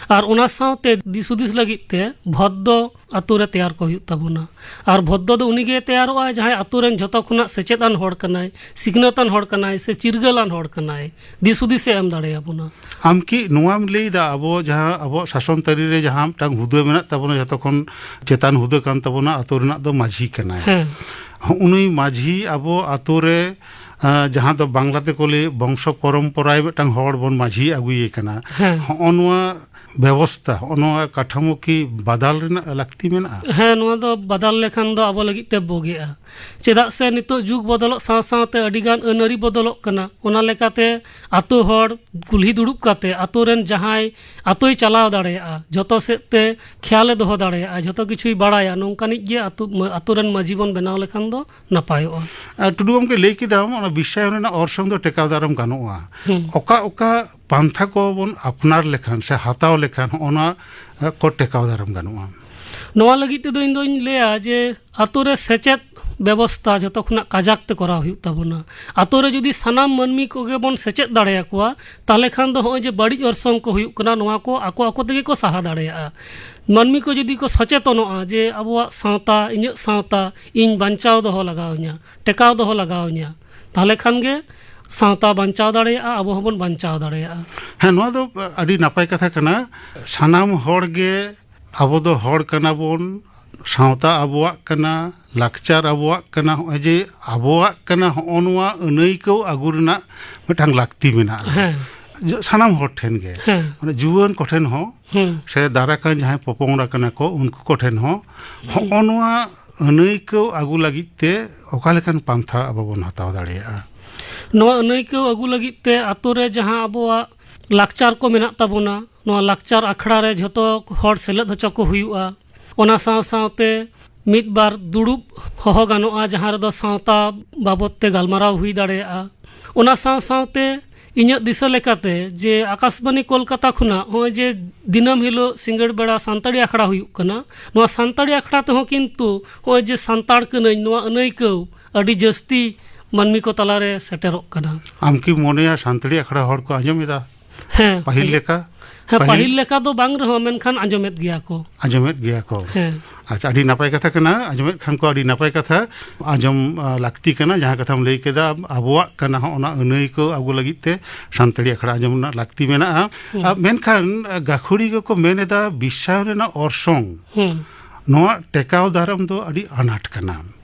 ᱟᱨ ᱚᱱᱟ ᱥᱟᱶᱛᱮ ᱫᱤᱥ ᱦᱩᱫᱤᱥ ᱞᱟᱹᱜᱤᱫ ᱛᱮ ᱵᱷᱚᱫᱫᱚ ᱟᱛᱳ ᱨᱮ ᱛᱮᱭᱟᱨ ᱠᱚ ᱦᱩᱭᱩᱜ ᱛᱟᱵᱚᱱᱟ᱾ ᱟᱨ ᱵᱷᱚᱫᱫᱚ ᱫᱚ ᱩᱱᱤ ᱜᱮ ᱛᱮᱭᱟᱨᱚᱜᱼᱟ, ᱡᱟᱦᱟᱸᱭ ᱟᱛᱳ ᱨᱮᱱ ᱡᱷᱚᱛᱚ ᱠᱷᱚᱱᱟᱜ ᱥᱮᱪᱮᱫ ᱟᱱ ᱦᱚᱲ ᱠᱟᱱᱟᱭ, ᱥᱤᱠᱷᱱᱟᱹᱛ ᱟᱱ ᱦᱚᱲ ᱠᱟᱱᱟᱭ, ᱥᱮ ᱪᱤᱨᱜᱟᱹᱞ ᱟᱱ ᱦᱚᱲ ᱠᱟᱱᱟᱭ, ᱫᱤᱥ ᱦᱩᱫᱤᱥ ᱮ ᱮᱢ ᱫᱟᱲᱮᱭᱟᱵᱚᱱᱟ᱾ ᱟᱢ ᱠᱤ ᱱᱚᱣᱟᱢ ᱞᱟᱹᱭ ᱮᱫᱟ, ᱟᱵᱚ ᱡᱟᱦᱟᱸ ᱟᱵᱚᱣᱟᱜ ᱥᱟᱥᱚᱱ ᱛᱟᱹᱨᱤ ᱨᱮ ᱡᱟᱦᱟᱸ ᱢᱤᱫᱴᱟᱝ ᱦᱩᱫᱟᱹ ᱢᱮᱱᱟᱜ ᱛᱟᱵᱚᱱᱟ, ᱡᱷᱚᱛᱚ ᱠᱷᱚᱱ ᱪᱮᱛᱟᱱ ᱦᱩᱫᱟᱹ ᱠᱟᱱ ᱛᱟᱵᱚᱱᱟ, ᱟᱛᱳ ᱨᱮᱱᱟᱜ ᱫᱚ ᱢᱟᱹᱡᱷᱤ ᱠᱟᱱᱟᱭ᱾ ᱦᱮᱸ᱾ ᱦᱚᱸᱜᱼᱚ ᱱᱩᱭ ᱢᱟᱹᱡᱷᱤ ᱟᱵᱚ ᱟᱛᱳ ᱨᱮ, ᱟᱸ, ᱡᱟᱦᱟᱸ ᱫᱚ ᱵᱟᱝᱞᱟ ᱛᱮᱠᱚ ᱞᱟᱹᱭ ᱵᱚᱝᱥᱚ ᱯᱚᱨᱚᱢᱯᱚᱨᱟᱭ ᱢᱤᱫᱴᱟᱝ ᱦᱚᱲ ᱵᱚᱱ ᱢᱟᱹᱡᱷᱤ ᱟᱹᱜᱩᱭᱮ ᱠᱟᱱᱟ᱾ ᱦᱮᱸ᱾ ᱦᱚᱸᱜᱼᱚ ᱱᱚᱣᱟ ᱵᱮᱵᱚᱥᱛᱷᱟ, ᱦᱚᱸᱜᱼᱚ ᱱᱚᱣᱟ ᱠᱟᱴᱷᱟᱢᱳ ᱠᱤ ᱵᱟᱫᱟᱞ ᱨᱮᱱᱟᱜ ᱞᱟᱹᱠᱛᱤ ᱢᱮᱱᱟᱜᱼᱟ? ᱦᱮᱸ, ᱱᱚᱣᱟ ᱫᱚ ᱵᱟᱫᱟᱞ ᱞᱮᱠᱷᱟᱱ ᱫᱚ ᱟᱵᱚ ᱞᱟᱹᱜᱤᱫ ᱛᱮ ᱵᱩᱜᱤᱜᱼᱟ᱾ ᱪᱮᱫᱟᱜ ᱥᱮ ᱱᱤᱛᱚᱜ ᱡᱩᱜᱽ ᱵᱚᱫᱚᱞᱚᱜ ᱥᱟᱶ ᱥᱟᱶᱛᱮ ᱟᱹᱰᱤᱜᱟᱱ ᱟᱹᱱ ᱟᱹᱨᱤ ᱵᱚᱫᱚᱞᱚᱜ ᱠᱟᱱᱟ᱾ ᱚᱱᱟ ᱞᱮᱠᱟᱛᱮ ᱟᱛᱳ ᱦᱚᱲ ᱠᱩᱞᱦᱤ ᱫᱩᱲᱩᱵ ᱠᱟᱛᱮ ᱟᱛᱳ ᱨᱮᱱ ᱡᱟᱦᱟᱸᱭ ᱟᱛᱳᱭ ᱪᱟᱞᱟᱣ ᱫᱟᱲᱮᱭᱟᱜᱼᱟ, ᱡᱷᱚᱛᱚ ᱥᱮᱫ ᱛᱮ ᱠᱷᱮᱭᱟᱞᱮ ᱫᱚᱦᱚ ᱫᱟᱲᱮᱭᱟᱜᱼᱟ, ᱡᱷᱚᱛᱚ ᱠᱤᱪᱷᱩᱭ ᱵᱟᱲᱟᱭᱟ, ᱱᱚᱝᱠᱟᱱᱤᱡ ᱜᱮ ᱟᱛᱳ, ᱟᱛᱳ ᱨᱮᱱ ᱢᱟᱹᱡᱷᱤ ᱵᱚᱱ ᱵᱮᱱᱟᱣ ᱞᱮᱠᱷᱟᱱ ᱫᱚ ᱱᱟᱯᱟᱭᱚᱜᱼᱟ᱾ ᱟᱨ ᱴᱩᱰᱩ ᱜᱚᱢᱠᱮ ᱞᱟᱹᱭ ᱠᱮᱫᱟᱢ, ᱚᱱᱟ ᱵᱤᱥᱥᱟᱭᱚᱱ ᱨᱮᱱᱟᱜ ᱚᱨᱥᱚᱝ ᱫᱚ ᱴᱮᱠᱟᱣ ᱫᱟᱨᱟᱢ ᱜᱟᱱᱚᱜᱼᱟ᱾ ᱦᱩᱸ᱾ ᱚᱠᱟ ᱚᱠᱟ ᱯᱟᱱᱛᱷᱟ ᱠᱚᱵᱚᱱ ᱟᱯᱱᱟᱨ ᱞᱮᱠᱷᱟᱱ ᱥᱮ ᱦᱟᱛᱟᱣ ᱞᱮᱠᱷᱟᱱ ᱦᱚᱸᱜᱼᱚ ᱱᱚᱣᱟ, ᱮ, ᱠᱚ ᱴᱮᱠᱟᱣ ᱫᱟᱨᱟᱢ ᱜᱟᱱᱚᱜᱼᱟ? ᱱᱚᱣᱟ ᱞᱟᱹᱜᱤᱫ ᱛᱮᱫᱚ ᱤᱧ ᱫᱚᱧ ᱞᱟᱹᱭᱟ ᱡᱮ ᱟᱛᱳ ᱨᱮ ᱥᱮᱪᱮᱫ ᱵᱮᱵᱚᱥᱛᱷᱟ ᱡᱷᱚᱛᱚ ᱠᱷᱚᱱᱟᱜ ᱠᱟᱡᱟᱠ ᱛᱮ ᱠᱚᱨᱟᱣ ᱦᱩᱭᱩᱜ ᱛᱟᱵᱚᱱᱟ᱾ ᱟᱛᱳ ᱨᱮ ᱡᱩᱫᱤ ᱥᱟᱱᱟᱢ ᱢᱟᱹᱱᱢᱤ ᱠᱚᱜᱮ ᱵᱚᱱ ᱥᱮᱪᱮᱫ ᱫᱟᱲᱮᱭᱟᱠᱚᱣᱟ, ᱛᱟᱦᱚᱞᱮ ᱠᱷᱟᱱ ᱫᱚ ᱦᱚᱸᱜᱼᱚᱭ ᱡᱮ ᱵᱟᱹᱲᱤᱡ ᱚᱨᱥᱚᱝ ᱠᱚ ᱦᱩᱭᱩᱜ ᱠᱟᱱᱟ, ᱱᱚᱣᱟ ᱠᱚ ᱟᱠᱚ ᱟᱠᱚ ᱛᱮᱜᱮ ᱠᱚ ᱥᱟᱦᱟ ᱫᱟᱲᱮᱭᱟᱜᱼᱟ᱾ ᱢᱟᱹᱱᱢᱤ ᱠᱚ ᱡᱩᱫᱤ ᱠᱚ ᱥᱚᱪᱮᱛᱚᱱᱚᱜᱼᱟ ᱡᱮ ᱟᱵᱚᱣᱟᱜ ᱥᱟᱶᱛᱟ, ᱤᱧᱟᱹᱜ ᱥᱟᱶᱛᱟ ᱤᱧ ᱵᱟᱧᱪᱟᱣ ᱫᱚᱦᱚ ᱞᱟᱜᱟᱣ ᱤᱧᱟ, ᱴᱮᱠᱟᱣ ᱫᱚᱦᱚ ᱞᱟᱜᱟᱣ ᱤᱧᱟ, ᱛᱟᱦᱚᱞᱮ ᱠᱷᱟᱱ ᱜᱮ ᱥᱟᱶᱛᱟ ᱵᱟᱧᱪᱟᱣ ᱫᱟᱲᱮᱭᱟᱜᱼᱟ, ᱟᱵᱚ ᱦᱚᱸᱵᱚᱱ ᱵᱟᱧᱪᱟᱣ ᱫᱟᱲᱮᱭᱟᱜᱼᱟ᱾ ᱦᱮᱸ, ᱱᱚᱣᱟ ᱫᱚ ᱟᱹᱰᱤ ᱱᱟᱯᱟᱭ ᱠᱟᱛᱷᱟ ᱠᱟᱱᱟ᱾ ᱥᱟᱱᱟᱢ ᱦᱚᱲ ᱜᱮ ᱟᱵᱚ ᱫᱚ ᱦᱚᱲ ᱠᱟᱱᱟ ᱵᱚᱱ, ᱥᱟᱶᱛᱟ ᱟᱵᱚᱣᱟᱜ ᱠᱟᱱᱟ, ᱞᱟᱠᱪᱟᱨ ᱟᱵᱚᱣᱟᱜ ᱠᱟᱱᱟ, ᱦᱚᱸᱜᱼᱚᱭ ᱡᱮ ᱟᱵᱚᱣᱟᱜ ᱠᱟᱱᱟ, ᱦᱚᱸᱜᱼᱚ ᱱᱚᱣᱟ ᱟᱹᱱᱟᱹᱭᱠᱟᱹᱣ ᱟᱹᱜᱩ ᱨᱮᱱᱟᱜ ᱢᱤᱫᱴᱟᱝ ᱞᱟᱹᱠᱛᱤ ᱢᱮᱱᱟᱜᱼᱟ᱾ ᱦᱮᱸ᱾ ᱡᱚ-, ᱥᱟᱱᱟᱢ ᱦᱚᱲ ᱴᱷᱮᱱ ᱜᱮ, ᱦᱮᱸ᱾ ᱢᱟᱱᱮ ᱡᱩᱣᱟᱹᱱ ᱠᱚᱴᱷᱮᱱ ᱦᱚᱸ ᱦᱩᱸ᱾ ᱥᱮ ᱫᱟᱨᱟᱭ ᱠᱟᱱ ᱡᱟᱦᱟᱸᱭ ᱯᱚᱯᱚᱝᱲᱟ ᱠᱟᱱᱟ ᱠᱚ, ᱩᱱᱠᱩ ᱠᱚᱴᱷᱮᱱ ᱦᱚᱸ ᱦᱚᱸᱜᱼᱚ ᱱᱚᱣᱟ ᱟᱹᱱᱟᱹᱭᱠᱟᱹᱣ ᱟᱹᱜᱩ ᱞᱟᱹᱜᱤᱫ ᱛᱮ ᱚᱠᱟ ᱞᱮᱠᱟᱱ ᱯᱟᱱᱛᱷᱟ ᱟᱵᱚ ᱵᱚᱱ ᱦᱟᱛᱟᱣ ᱫᱟᱲᱮᱭᱟᱜᱼᱟ? ᱱᱚᱣᱟ ᱟᱹᱱᱟᱹᱭᱠᱟᱹᱣ ᱟᱹᱜᱩ ᱞᱟᱹᱜᱤᱫ ᱛᱮ ᱟᱛᱳ ᱨᱮ ᱡᱟᱦᱟᱸ ᱟᱵᱚᱣᱟᱜ ᱞᱟᱠᱪᱟᱨ ᱠᱚ ᱢᱮᱱᱟᱜ ᱛᱟᱵᱚᱱᱟ, ᱱᱚᱣᱟ ᱞᱟᱠᱪᱟᱨ ᱟᱠᱷᱲᱟ ᱨᱮ ᱡᱷᱚᱛᱚ ᱦᱚᱲ ᱥᱮᱞᱮᱫ ᱦᱚᱪᱚ ᱠᱚ ᱦᱩᱭᱩᱜᱼᱟ᱾ ᱚᱱᱟ ᱥᱟᱶ ᱥᱟᱶᱛᱮ ᱢᱤᱫ ᱵᱟᱨ ᱫᱩᱲᱩᱵ ᱦᱚᱦᱚ ᱜᱟᱱᱚᱜᱼᱟ, ᱡᱟᱦᱟᱸ ᱨᱮᱫᱚ ᱥᱟᱶᱛᱟ ᱵᱟᱵᱚᱫ ᱛᱮ ᱜᱟᱞᱢᱟᱨᱟᱣ ᱦᱩᱭ ᱫᱟᱲᱮᱭᱟᱜᱼᱟ᱾ ᱚᱱᱟ ᱥᱟᱶ ᱥᱟᱶᱛᱮ ᱤᱧᱟᱹᱜ ᱫᱤᱥᱟᱹ ᱞᱮᱠᱟᱛᱮ ᱡᱮ ᱟᱠᱟᱥᱵᱟᱱᱤ ᱠᱳᱞᱠᱟᱛᱟ ᱠᱷᱚᱱᱟᱜ ᱱᱚᱜᱼᱚᱭ ᱡᱮ ᱫᱤᱱᱟᱹᱢ ᱦᱤᱞᱳᱜ ᱥᱤᱸᱜᱟᱹᱲ ᱵᱮᱲᱟ ᱥᱟᱱᱛᱟᱲᱤ ᱟᱠᱷᱲᱟ ᱦᱩᱭᱩᱜ ᱠᱟᱱᱟ, ᱱᱚᱣᱟ ᱥᱟᱱᱛᱟᱲᱤ ᱟᱠᱷᱲᱟ ᱛᱮᱦᱚᱸ ᱠᱤᱱᱛᱩ ᱱᱚᱜᱼᱚᱭ ᱡᱮ ᱥᱟᱱᱛᱟᱲ ᱠᱟᱹᱱᱟᱹᱧ ᱱᱚᱣᱟ ᱟᱹᱱᱟᱹᱭᱠᱟᱹᱣ ᱟᱹᱰᱤ ᱡᱟᱹᱥᱛᱤ ᱢᱟᱹᱱᱢᱤ ᱠᱚ ᱛᱟᱞᱟᱨᱮ ᱥᱮᱴᱮᱨᱚᱜ ᱠᱟᱱᱟ᱾ ᱟᱢ ᱠᱤ ᱢᱚᱱᱮᱭᱟ ᱥᱟᱱᱛᱟᱲᱤ ᱟᱠᱷᱲᱟ ᱦᱚᱲ ᱠᱚ ᱟᱸᱡᱚᱢ ᱮᱫᱟ? ᱦᱮᱸ᱾ ᱯᱟᱹᱦᱤᱞ ᱞᱮᱠᱟ? ᱦᱮᱸ, ᱯᱟᱹᱦᱤᱞ ᱯᱟᱹᱦᱤᱞ ᱞᱮᱠᱟ ᱫᱚ ᱵᱟᱝ ᱨᱮᱦᱚᱸ, ᱢᱮᱱᱠᱷᱟᱱ ᱟᱸᱡᱚᱢᱮᱫ ᱜᱮᱭᱟ ᱠᱚ᱾ ᱟᱸᱡᱚᱢᱮᱫ ᱜᱮᱭᱟ ᱠᱚ᱾ ᱦᱮᱸ᱾ ᱟᱪᱪᱷᱟ, ᱟᱹᱰᱤ ᱱᱟᱯᱟᱭ ᱠᱟᱛᱷᱟ ᱠᱟᱱᱟ᱾ ᱟᱸᱡᱚᱢᱮᱫ ᱠᱷᱟᱱ ᱠᱚ ᱟᱹᱰᱤ ᱱᱟᱯᱟᱭ ᱠᱟᱛᱷᱟ᱾ ᱟᱸᱡᱚᱢ, ᱟ, ᱞᱟᱹᱠᱛᱤ ᱠᱟᱱᱟ᱾ ᱡᱟᱦᱟᱸ ᱠᱟᱛᱷᱟᱢ ᱞᱟᱹᱭ ᱠᱮᱫᱟ, ᱟᱵᱚᱣᱟᱜ ᱠᱟᱱᱟ, ᱦᱚᱸ ᱚᱱᱟ ᱟᱹᱱᱟᱹᱭᱠᱟᱹᱣ ᱟᱹᱜᱩ ᱞᱟᱹᱜᱤᱫ ᱛᱮ ᱥᱟᱱᱛᱟᱲᱤ ᱟᱠᱷᱲᱟ ᱟᱸᱡᱚᱢ ᱨᱮᱱᱟᱜ ᱞᱟᱹᱠᱛᱤ ᱢᱮᱱᱟᱜᱼᱟ᱾ ᱦᱩᱸ᱾ ᱟ, ᱢᱮᱱᱠᱷᱟᱱ, ᱟ, ᱜᱟᱹᱠᱷᱩᱲᱤ ᱠᱚᱠᱚ ᱢᱮᱱ ᱮᱫᱟ ᱵᱤᱥᱥᱟᱭᱚᱱ ᱨᱮᱱᱟᱜ ᱚᱨᱥᱚᱝ, ᱦᱩᱸ᱾ ᱱᱚᱣᱟ ᱴᱮᱠᱟᱣ ᱫᱟᱨᱟᱢ ᱫᱚ ᱟᱹᱰᱤ ᱟᱱᱟᱴ ᱠᱟᱱᱟ᱾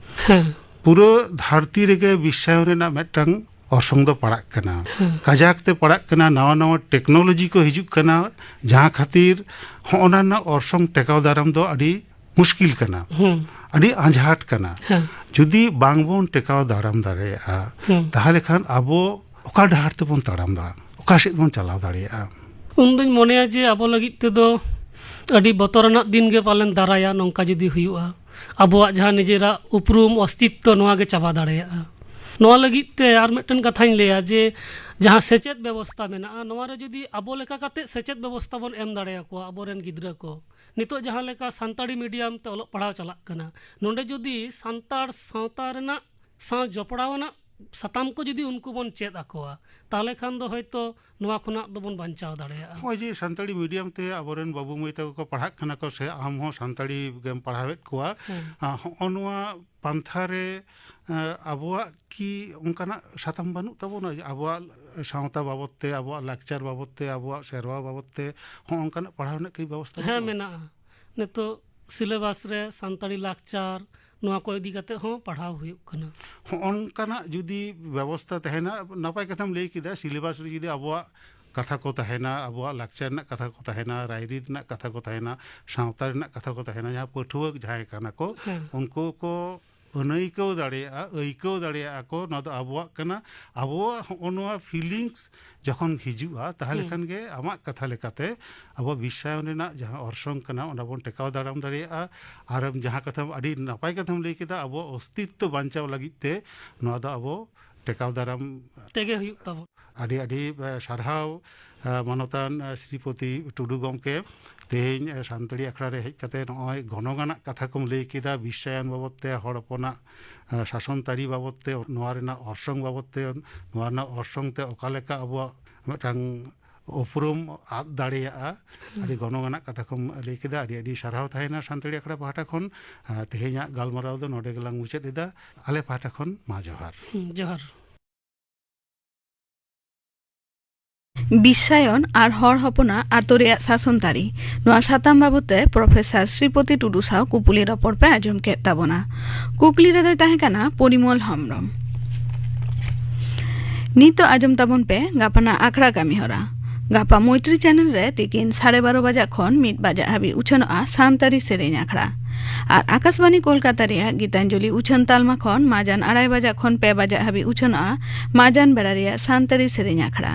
ᱦᱮᱸ᱾ ᱯᱩᱨᱟᱹ ᱫᱷᱟᱹᱨᱛᱤ ᱨᱮᱜᱮ ᱵᱤᱥᱥᱟᱭᱚᱱ ᱨᱮᱱᱟᱜ ᱢᱤᱫᱴᱟᱝ ᱚᱨᱥᱚᱝ ᱫᱚ ᱯᱟᱲᱟᱜ ᱠᱟᱱᱟ᱾ ᱠᱟᱡᱟᱠ ᱛᱮ ᱯᱟᱲᱟᱜ ᱠᱟᱱᱟ, ᱱᱟᱣᱟ ᱱᱟᱣᱟ ᱴᱮᱠᱱᱳᱞᱚᱡᱤ ᱠᱚ ᱦᱤᱡᱩᱜ ᱠᱟᱱᱟ, ᱡᱟᱦᱟᱸ ᱠᱷᱟᱹᱛᱤᱨ ᱦᱚᱸᱜᱼᱚ ᱱᱟ ᱨᱮᱱᱟᱜ ᱚᱨᱥᱚᱝ ᱴᱮᱠᱟᱣ ᱫᱟᱨᱟᱢ ᱫᱚ ᱟᱹᱰᱤ ᱢᱩᱥᱠᱤᱞ ᱠᱟᱱᱟ, ᱦᱩᱸ᱾ ᱟᱹᱰᱤ ᱟᱸᱡᱷᱟᱴ ᱠᱟᱱᱟ᱾ ᱦᱮᱸ᱾ ᱡᱩᱫᱤ ᱵᱟᱝ ᱵᱚᱱ ᱴᱮᱠᱟᱣ ᱫᱟᱨᱟᱢ ᱫᱟᱲᱮᱭᱟᱜᱼᱟ, ᱦᱩᱸ᱾ ᱛᱟᱦᱚᱞᱮ ᱠᱷᱟᱱ ᱟᱵᱚ ᱚᱠᱟ ᱰᱟᱦᱟᱨ ᱛᱮᱵᱚᱱ ᱛᱟᱲᱟᱢ ᱫᱟᱲᱮᱭᱟᱜᱼᱟ, ᱚᱠᱟ ᱥᱮᱫ ᱵᱚᱱ ᱪᱟᱞᱟᱣ ᱫᱟᱲᱮᱭᱟᱜᱼᱟ? ᱩᱱᱫᱩᱧ ᱢᱚᱱᱮᱭᱟ ᱡᱮ ᱟᱵᱚ ᱞᱟᱹᱜᱤᱫ ᱛᱮᱫᱚ ᱟᱹᱰᱤ ᱵᱚᱛᱚᱨᱟᱱᱟᱜ ᱫᱤᱱ ᱜᱮ ᱯᱟᱞᱮᱱ ᱫᱟᱨᱟᱭᱟ, ᱱᱚᱝᱠᱟ ᱡᱩᱫᱤ ᱦᱩᱭᱩᱜᱼᱟ᱾ ᱟᱵᱚᱣᱟᱜ ᱡᱟᱦᱟᱸ ᱱᱤᱡᱮᱨᱟᱜ ᱩᱯᱨᱩᱢ, ᱚᱥᱛᱤᱛᱛᱚ, ᱱᱚᱣᱟ ᱜᱮ ᱪᱟᱵᱟ ᱫᱟᱲᱮᱭᱟᱜᱼᱟ᱾ ᱱᱚᱣᱟ ᱞᱟᱹᱜᱤᱫ ᱛᱮ ᱟᱨ ᱢᱤᱫᱴᱮᱱ ᱠᱟᱛᱷᱟᱧ ᱞᱟᱹᱭᱟ ᱡᱮ ᱡᱟᱦᱟᱸ ᱥᱮᱪᱮᱫ ᱵᱮᱵᱚᱥᱛᱟ ᱢᱮᱱᱟᱜᱼᱟ, ᱱᱚᱣᱟ ᱨᱮ ᱡᱩᱫᱤ ᱟᱵᱚ ᱞᱮᱠᱟ ᱠᱟᱛᱮ ᱥᱮᱪᱮᱫ ᱵᱮᱵᱚᱥᱛᱟ ᱵᱚᱱ ᱮᱢ ᱫᱟᱲᱮᱭᱟᱠᱚᱣᱟ ᱟᱵᱚᱨᱮᱱ ᱜᱤᱫᱽᱨᱟᱹ ᱠᱚ, ᱱᱤᱛᱚᱜ ᱡᱟᱦᱟᱸ ᱞᱮᱠᱟ ᱥᱟᱱᱛᱟᱲᱤ ᱢᱤᱰᱤᱭᱟᱢ ᱛᱮ ᱚᱞᱚᱜ ᱯᱟᱲᱦᱟᱣ ᱪᱟᱞᱟᱜ ᱠᱟᱱᱟ, ᱱᱚᱰᱮ ᱡᱩᱫᱤ ᱥᱟᱱᱛᱟᱲ ᱥᱟᱶᱛᱟ ᱨᱮᱱᱟᱜ ᱥᱟᱶ ᱡᱚᱯᱲᱟᱣ ᱟᱱᱟᱜ ᱥᱟᱛᱟᱢ ᱠᱚ ᱡᱩᱫᱤ ᱩᱱᱠᱩ ᱵᱚᱱ ᱪᱮᱫ ᱟᱠᱚᱣᱟ, ᱛᱟᱦᱚᱞᱮ ᱠᱷᱟᱱ ᱫᱚ ᱦᱚᱭᱛᱳ ᱱᱚᱣᱟ ᱠᱷᱚᱱᱟᱜ ᱫᱚᱵᱚᱱ ᱵᱟᱧᱪᱟᱣ ᱫᱟᱲᱮᱭᱟᱜᱼᱟ᱾ ᱱᱚᱜᱼᱚᱭ ᱡᱮ ᱥᱟᱱᱛᱟᱲᱤ ᱢᱤᱰᱤᱭᱟᱢ ᱛᱮ ᱟᱵᱚᱨᱮᱱ ᱵᱟᱹᱵᱩ ᱢᱟᱹᱭ ᱛᱟᱠᱚ ᱠᱚ ᱯᱟᱲᱦᱟᱜ ᱠᱟᱱᱟ ᱠᱚ, ᱥᱮ ᱟᱢ ᱦᱚᱸ ᱥᱟᱱᱛᱟᱲᱤ ᱜᱮᱢ ᱯᱟᱲᱦᱟᱣᱮᱫ ᱠᱚᱣᱟ, ᱦᱮᱸ᱾ ᱟᱸ, ᱦᱚᱸᱜᱼᱚ ᱱᱚᱣᱟ ᱯᱟᱱᱛᱷᱟ ᱨᱮ, ᱟᱸ, ᱟᱵᱚᱣᱟᱜ ᱠᱤ ᱚᱱᱠᱟᱱᱟᱜ ᱥᱟᱛᱟᱢ ᱵᱟᱹᱱᱩᱜ ᱛᱟᱵᱚᱱᱟ ᱡᱮ ᱟᱵᱚᱣᱟᱜ ᱥᱟᱶᱛᱟ ᱵᱟᱵᱚᱫ ᱛᱮ, ᱟᱵᱚᱣᱟᱜ ᱞᱟᱠᱪᱟᱨ ᱵᱟᱵᱚᱫ ᱛᱮ, ᱟᱵᱚᱣᱟᱜ ᱥᱮᱨᱣᱟ ᱵᱟᱵᱚᱫ ᱛᱮ ᱦᱚᱸᱜᱼᱚ ᱱᱚᱝᱠᱟᱱᱟᱜ ᱯᱟᱲᱦᱟᱣ ᱨᱮᱱᱟᱜ ᱠᱤ ᱵᱮᱵᱚᱥᱛᱷᱟ ᱦᱮᱸ, ᱵᱟᱹᱱᱩᱜᱼᱟ? ᱢᱮᱱᱟᱜᱼᱟ᱾ ᱱᱤᱛᱚᱜ ᱥᱤᱞᱮᱵᱟᱥ ᱨᱮ ᱥᱟᱱᱛᱟᱲᱤ ᱞᱟᱠᱪᱟᱨ, ᱱᱚᱣᱟ ᱠᱚ ᱤᱫᱤ ᱠᱟᱛᱮ ᱦᱚᱸ ᱯᱟᱲᱦᱟᱣ ᱦᱩᱭᱩᱜ ᱠᱟᱱᱟ᱾ ᱦᱚᱸᱜᱼᱚ ᱱᱚᱝᱠᱟᱱᱟᱜ ᱡᱩᱫᱤ ᱵᱮᱵᱚᱥᱛᱷᱟ ᱛᱟᱦᱮᱱᱟ, ᱱᱟᱯᱟᱭ ᱠᱟᱛᱷᱟᱢ ᱞᱟᱹᱭ ᱠᱮᱫᱟ, ᱥᱤᱞᱮᱵᱟᱥ ᱨᱮ ᱡᱩᱫᱤ ᱟᱵᱚᱣᱟᱜ ᱠᱟᱛᱷᱟ ᱠᱚ ᱛᱟᱦᱮᱱᱟ, ᱟᱵᱚᱣᱟᱜ ᱞᱟᱠᱪᱟᱨ ᱨᱮᱱᱟᱜ ᱠᱟᱛᱷᱟ ᱠᱚ ᱛᱟᱦᱮᱱᱟ, ᱨᱟᱭᱨᱤᱛ ᱨᱮᱱᱟᱜ ᱠᱟᱛᱷᱟ ᱠᱚ ᱛᱟᱦᱮᱱᱟ, ᱥᱟᱶᱛᱟ ᱨᱮᱱᱟᱜ ᱠᱟᱛᱷᱟ ᱠᱚ ᱛᱟᱦᱮᱱᱟ, ᱡᱟᱦᱟᱸ ᱯᱟᱹᱴᱷᱩᱣᱟᱹ ᱡᱟᱦᱟᱸᱭ ᱠᱟᱱᱟ ᱠᱚ, ᱦᱮᱸ᱾ ᱩᱱᱠᱩ ᱠᱚ ᱟᱹᱱᱟᱹᱭᱠᱟᱹᱣ ᱫᱟᱲᱮᱭᱟᱜᱼᱟ, ᱟᱹᱭᱠᱟᱹᱣ ᱫᱟᱲᱮᱭᱟᱜᱼᱟ ᱠᱚ, ᱱᱚᱣᱟ ᱫᱚ ᱟᱵᱚᱣᱟᱜ ᱠᱟᱱᱟ᱾ ᱟᱵᱚᱣᱟᱜ ᱦᱚᱸᱜᱼᱚ ᱱᱚᱣᱟ ᱯᱷᱤᱞᱤᱝᱥ ᱡᱚᱠᱷᱚᱱ ᱦᱤᱡᱩᱜᱼᱟ, ᱛᱟᱦᱚᱞᱮ ᱦᱩᱸ᱾ ᱠᱷᱟᱱ ᱜᱮ ᱟᱢᱟᱜ ᱠᱟᱛᱷᱟ ᱞᱮᱠᱟᱛᱮ ᱟᱵᱚ ᱵᱤᱥᱥᱟᱭᱚᱱ ᱨᱮᱱᱟᱜ ᱡᱟᱦᱟᱸ ᱚᱨᱥᱚᱝ ᱠᱟᱱᱟ, ᱚᱱᱟ ᱵᱚᱱ ᱴᱮᱠᱟᱣ ᱫᱟᱨᱟᱢ ᱫᱟᱲᱮᱭᱟᱜᱼᱟ᱾ ᱟᱨ ᱡᱟᱦᱟᱸ ᱠᱟᱛᱷᱟ, ᱟᱹᱰᱤ ᱱᱟᱯᱟᱭ ᱠᱟᱛᱷᱟᱢ ᱞᱟᱹᱭ ᱠᱮᱫᱟ, ᱟᱵᱚᱣᱟᱜ ᱚᱥᱛᱤᱛᱛᱚ ᱵᱟᱧᱪᱟᱣ ᱞᱟᱹᱜᱤᱫ ᱛᱮ ᱱᱚᱣᱟ ᱫᱚ ᱟᱵᱚ ᱴᱮᱠᱟᱣ ᱫᱟᱨᱟᱢ ᱛᱮᱜᱮ ᱦᱩᱭᱩᱜ ᱛᱟᱵᱚᱱᱟ᱾ ᱟᱹᱰᱤ ᱟᱹᱰᱤ, ᱮ, ᱥᱟᱨᱦᱟᱣ, ᱮ, ᱢᱟᱱᱚᱛᱟᱱ, ᱮ, ᱥᱨᱤᱯᱚᱛᱤ ᱴᱩᱰᱩ ᱜᱚᱢᱠᱮ, ᱛᱮᱦᱮᱧ, ᱮ, ᱥᱟᱱᱛᱟᱲᱤ ᱟᱠᱷᱲᱟ ᱨᱮ ᱦᱮᱡ ᱠᱟᱛᱮ ᱱᱚᱜᱼᱚᱭ ᱜᱚᱱᱚᱝ ᱟᱱᱟᱜ ᱠᱟᱛᱷᱟ ᱠᱚᱢ ᱞᱟᱹᱭ ᱠᱮᱫᱟ, ᱵᱤᱥᱥᱟᱭᱚᱱ ᱵᱟᱵᱚᱫ ᱛᱮ, ᱦᱚᱲ ᱦᱚᱯᱚᱱᱟᱜ, ᱮ, ᱥᱟᱥᱚᱱ ᱛᱟᱹᱨᱤ ᱵᱟᱵᱚᱫ ᱛᱮ, ᱱᱚᱣᱟ ᱨᱮᱱᱟᱜ ᱚᱨᱥᱚᱝ ᱵᱟᱵᱚᱫ ᱛᱮ, ᱱᱚᱣᱟ ᱨᱮᱱᱟᱜ ᱚᱨᱥᱚᱝ ᱛᱮ ᱚᱠᱟ ᱞᱮᱠᱟ ᱟᱵᱚᱣᱟᱜ ᱢᱤᱫᱴᱟᱝ ᱩᱯᱨᱩᱢ ᱟᱫ ᱫᱟᱲᱮᱭᱟᱜᱼᱟ᱾ ᱟᱹᱰᱤ ᱜᱚᱱᱚᱝ ᱟᱱᱟᱜ ᱠᱟᱛᱷᱟ ᱠᱚᱢ ᱞᱟᱹᱭ ᱠᱮᱫᱟ, ᱟᱹᱰᱤ ᱟᱹᱰᱤ ᱥᱟᱨᱦᱟᱣ ᱛᱟᱦᱮᱱᱟ ᱥᱟᱱᱛᱟᱲᱤ ᱟᱠᱷᱲᱟ ᱯᱟᱦᱴᱟ ᱠᱷᱚᱱ᱾ ᱮ, ᱛᱮᱦᱮᱧᱟᱜ ᱜᱟᱞᱢᱟᱨᱟᱣ ᱫᱚ ᱱᱚᱰᱮ ᱜᱮᱞᱟᱝ ᱢᱩᱪᱟᱹᱫ ᱮᱫᱟ᱾ ᱟᱞᱮ ᱯᱟᱦᱴᱟ ᱠᱷᱚᱱ ᱢᱟ ᱡᱚᱦᱟᱨ᱾ ᱦᱩᱸ, ᱡᱚᱦᱟᱨ᱾ ᱵᱤᱥᱥᱟᱭᱚᱱ ᱟᱨ ᱦᱚᱲ ᱦᱚᱯᱚᱱᱟᱜ ᱟᱛᱳ ᱨᱮᱭᱟᱜ ᱥᱟᱥᱚᱱ ᱛᱟᱹᱨᱤ, ᱱᱚᱣᱟ ᱥᱟᱛᱟᱢ ᱵᱟᱵᱚᱫ ᱛᱮ ᱯᱨᱚᱯᱷᱮᱥᱚᱨ ᱥᱨᱤᱯᱚᱛᱤ ᱴᱩᱰᱩ ᱥᱟᱶ ᱠᱩᱯᱩᱞᱤ ᱨᱚᱯᱚᱲ ᱯᱮ ᱟᱸᱡᱚᱢ ᱠᱮᱫ ᱛᱟᱵᱚᱱᱟ᱾ ᱠᱩᱠᱞᱤ ᱨᱮᱫᱚᱭ ᱛᱟᱦᱮᱸ ᱠᱟᱱᱟ ᱯᱚᱨᱤᱢᱚᱞ ᱦᱮᱢᱵᱽᱨᱚᱢ᱾ ᱱᱤᱛᱚᱜ ᱟᱸᱡᱚᱢ ᱛᱟᱵᱚᱱ ᱯᱮ ᱜᱟᱯᱟᱱᱟᱜ ᱟᱠᱷᱲᱟ ᱠᱟᱹᱢᱤ ᱦᱚᱨᱟ᱾ ᱜᱟᱯᱟ ᱢᱳᱭᱛᱨᱤ ᱪᱮᱱᱮᱞ ᱨᱮ ᱛᱤᱠᱤᱱ ᱥᱟᱲᱮ ᱵᱟᱨᱚ ᱵᱟᱡᱟᱜ ᱠᱷᱚᱱ ᱢᱤᱫ ᱵᱟᱡᱟᱜ ᱦᱟᱹᱵᱤᱡ ᱩᱪᱷᱟᱹᱱᱚᱜᱼᱟ ᱥᱟᱱᱛᱟᱲᱤ ᱥᱮᱨᱮᱧ ᱟᱠᱷᱲᱟ᱾ ᱟᱨ ᱟᱠᱟᱥᱵᱟᱱᱤ ᱠᱳᱞᱠᱟᱛᱟ ᱨᱮᱭᱟᱜ ᱜᱤᱛᱟᱧᱡᱚᱞᱤ ᱩᱪᱷᱟᱹᱱ ᱛᱟᱞᱢᱟ ᱠᱷᱚᱱ ᱢᱟᱡᱟᱱ ᱟᱲᱟᱭ ᱵᱟᱡᱟᱜ ᱠᱷᱚᱱ ᱯᱮ ᱵᱟᱡᱟᱜ ᱦᱟᱹᱵᱤᱡ ᱩᱪᱷᱟᱹᱱᱚᱜᱼᱟ ᱢᱟᱡᱟᱱ ᱵᱮᱲᱟ ᱨᱮᱭᱟᱜ ᱥᱟᱱᱛᱟᱲᱤ ᱥᱮᱨᱮᱧ ᱟᱠᱷᱲᱟ᱾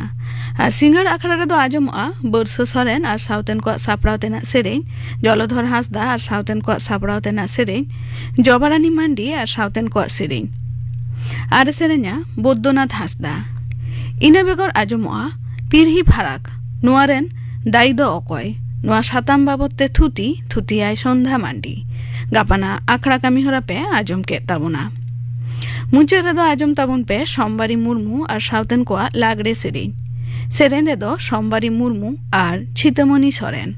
ᱟᱨ ᱥᱤᱸᱜᱟᱹᱲ ᱟᱠᱷᱲᱟ ᱨᱮᱫᱚ ᱟᱸᱡᱚᱢᱚᱜᱼᱟ ᱵᱟᱹᱨᱥᱟᱹ ᱥᱚᱨᱮᱱ ᱟᱨ ᱥᱟᱶᱛᱮᱱ ᱠᱚᱣᱟᱜ ᱥᱟᱯᱲᱟᱣ ᱛᱮᱱᱟᱜ ᱥᱮᱨᱮᱧ, ᱡᱚᱞᱚᱫᱷᱚᱨ ᱦᱟᱸᱥᱫᱟ ᱟᱨ ᱥᱟᱶᱛᱮᱱ ᱠᱚᱣᱟᱜ ᱥᱟᱯᱲᱟᱣ ᱛᱮᱱᱟᱜ ᱥᱮᱨᱮᱧ, ᱡᱚᱵᱟᱨᱟᱱᱤ ᱢᱟᱱᱰᱤ ᱟᱨ ᱥᱟᱶᱛᱮᱱ ᱠᱚᱣᱟᱜ ᱥᱮᱨᱮᱧ᱾ ᱟᱨ ᱥᱮᱨᱮᱧᱟ ᱵᱳᱫᱽᱫᱚᱱᱟᱛᱷ ᱦᱟᱸᱥᱫᱟ᱾ ᱤᱱᱟᱹ ᱵᱮᱜᱚᱨ ᱟᱸᱡᱚᱢᱚᱜᱼᱟ ᱯᱤᱲᱦᱤ ᱯᱷᱟᱨᱟᱠ, ᱱᱚᱣᱟ ᱨᱮᱱ ᱫᱟᱭᱤ ᱫᱚ ᱚᱠᱚᱭ? ᱱᱚᱣᱟ ᱥᱟᱛᱟᱢ ᱵᱟᱵᱚᱫ ᱛᱮ ᱛᱷᱩᱛᱤ, ᱛᱷᱩᱛᱤᱭᱟᱭ ᱥᱚᱱᱫᱷᱟ ᱢᱟᱱᱰᱤ᱾ ᱜᱟᱯᱟᱱᱟᱜ ᱟᱠᱷᱲᱟ ᱠᱟᱹᱢᱤ ᱦᱚᱨᱟ ᱯᱮ ᱟᱸᱡᱚᱢ ᱠᱮᱫ ᱛᱟᱵᱚᱱᱟ᱾ ᱢᱩᱪᱟᱹᱫ ᱨᱮᱫᱚ ᱟᱸᱡᱚᱢ ᱛᱟᱵᱚᱱ ᱯᱮ ᱥᱳᱢᱵᱟᱨᱤ ᱢᱩᱨᱢᱩ ᱟᱨ ᱥᱟᱶᱛᱮᱱ ᱠᱚᱣᱟᱜ ᱞᱟᱜᱽᱲᱮ ᱥᱮᱨᱮᱧ᱾ ᱥᱮᱨᱮᱧ ᱨᱮᱫᱚ ᱥᱳᱢᱵᱟᱨᱤ ᱢᱩᱨᱢᱩ ᱟᱨ ᱪᱷᱤᱛᱟᱹᱢᱚᱱᱤ ᱥᱚᱨᱮᱱ᱾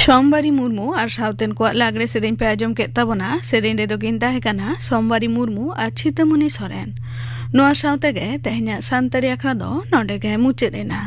ᱥᱳᱢᱵᱟᱨᱤ ᱢᱩᱨᱢᱩ ᱟᱨ ᱥᱟᱶᱛᱮᱱ ᱠᱚᱣᱟᱜ ᱞᱟᱜᱽᱲᱮ ᱥᱮᱨᱮᱧ ᱯᱮ ᱟᱸᱡᱚᱢ ᱠᱮᱫ ᱛᱟᱵᱚᱱᱟ᱾ ᱥᱮᱨᱮᱧ ᱨᱮᱫᱚ ᱠᱤᱱ ᱛᱟᱦᱮᱸ ᱠᱟᱱᱟ ᱥᱳᱢᱵᱟᱨᱤ ᱢᱩᱨᱢᱩ ᱟᱨ ᱪᱷᱤᱛᱟᱹᱢᱚᱱᱤ ᱥᱚᱨᱮᱱ᱾ ᱱᱚᱣᱟ ᱥᱟᱶ ᱛᱮᱜᱮ ᱛᱮᱦᱮᱧᱟᱜ ᱥᱟᱱᱛᱟᱲᱤ ᱟᱠᱷᱲᱟ ᱫᱚ ᱱᱚᱰᱮ ᱜᱮ ᱢᱩᱪᱟᱹᱫ ᱮᱱᱟ᱾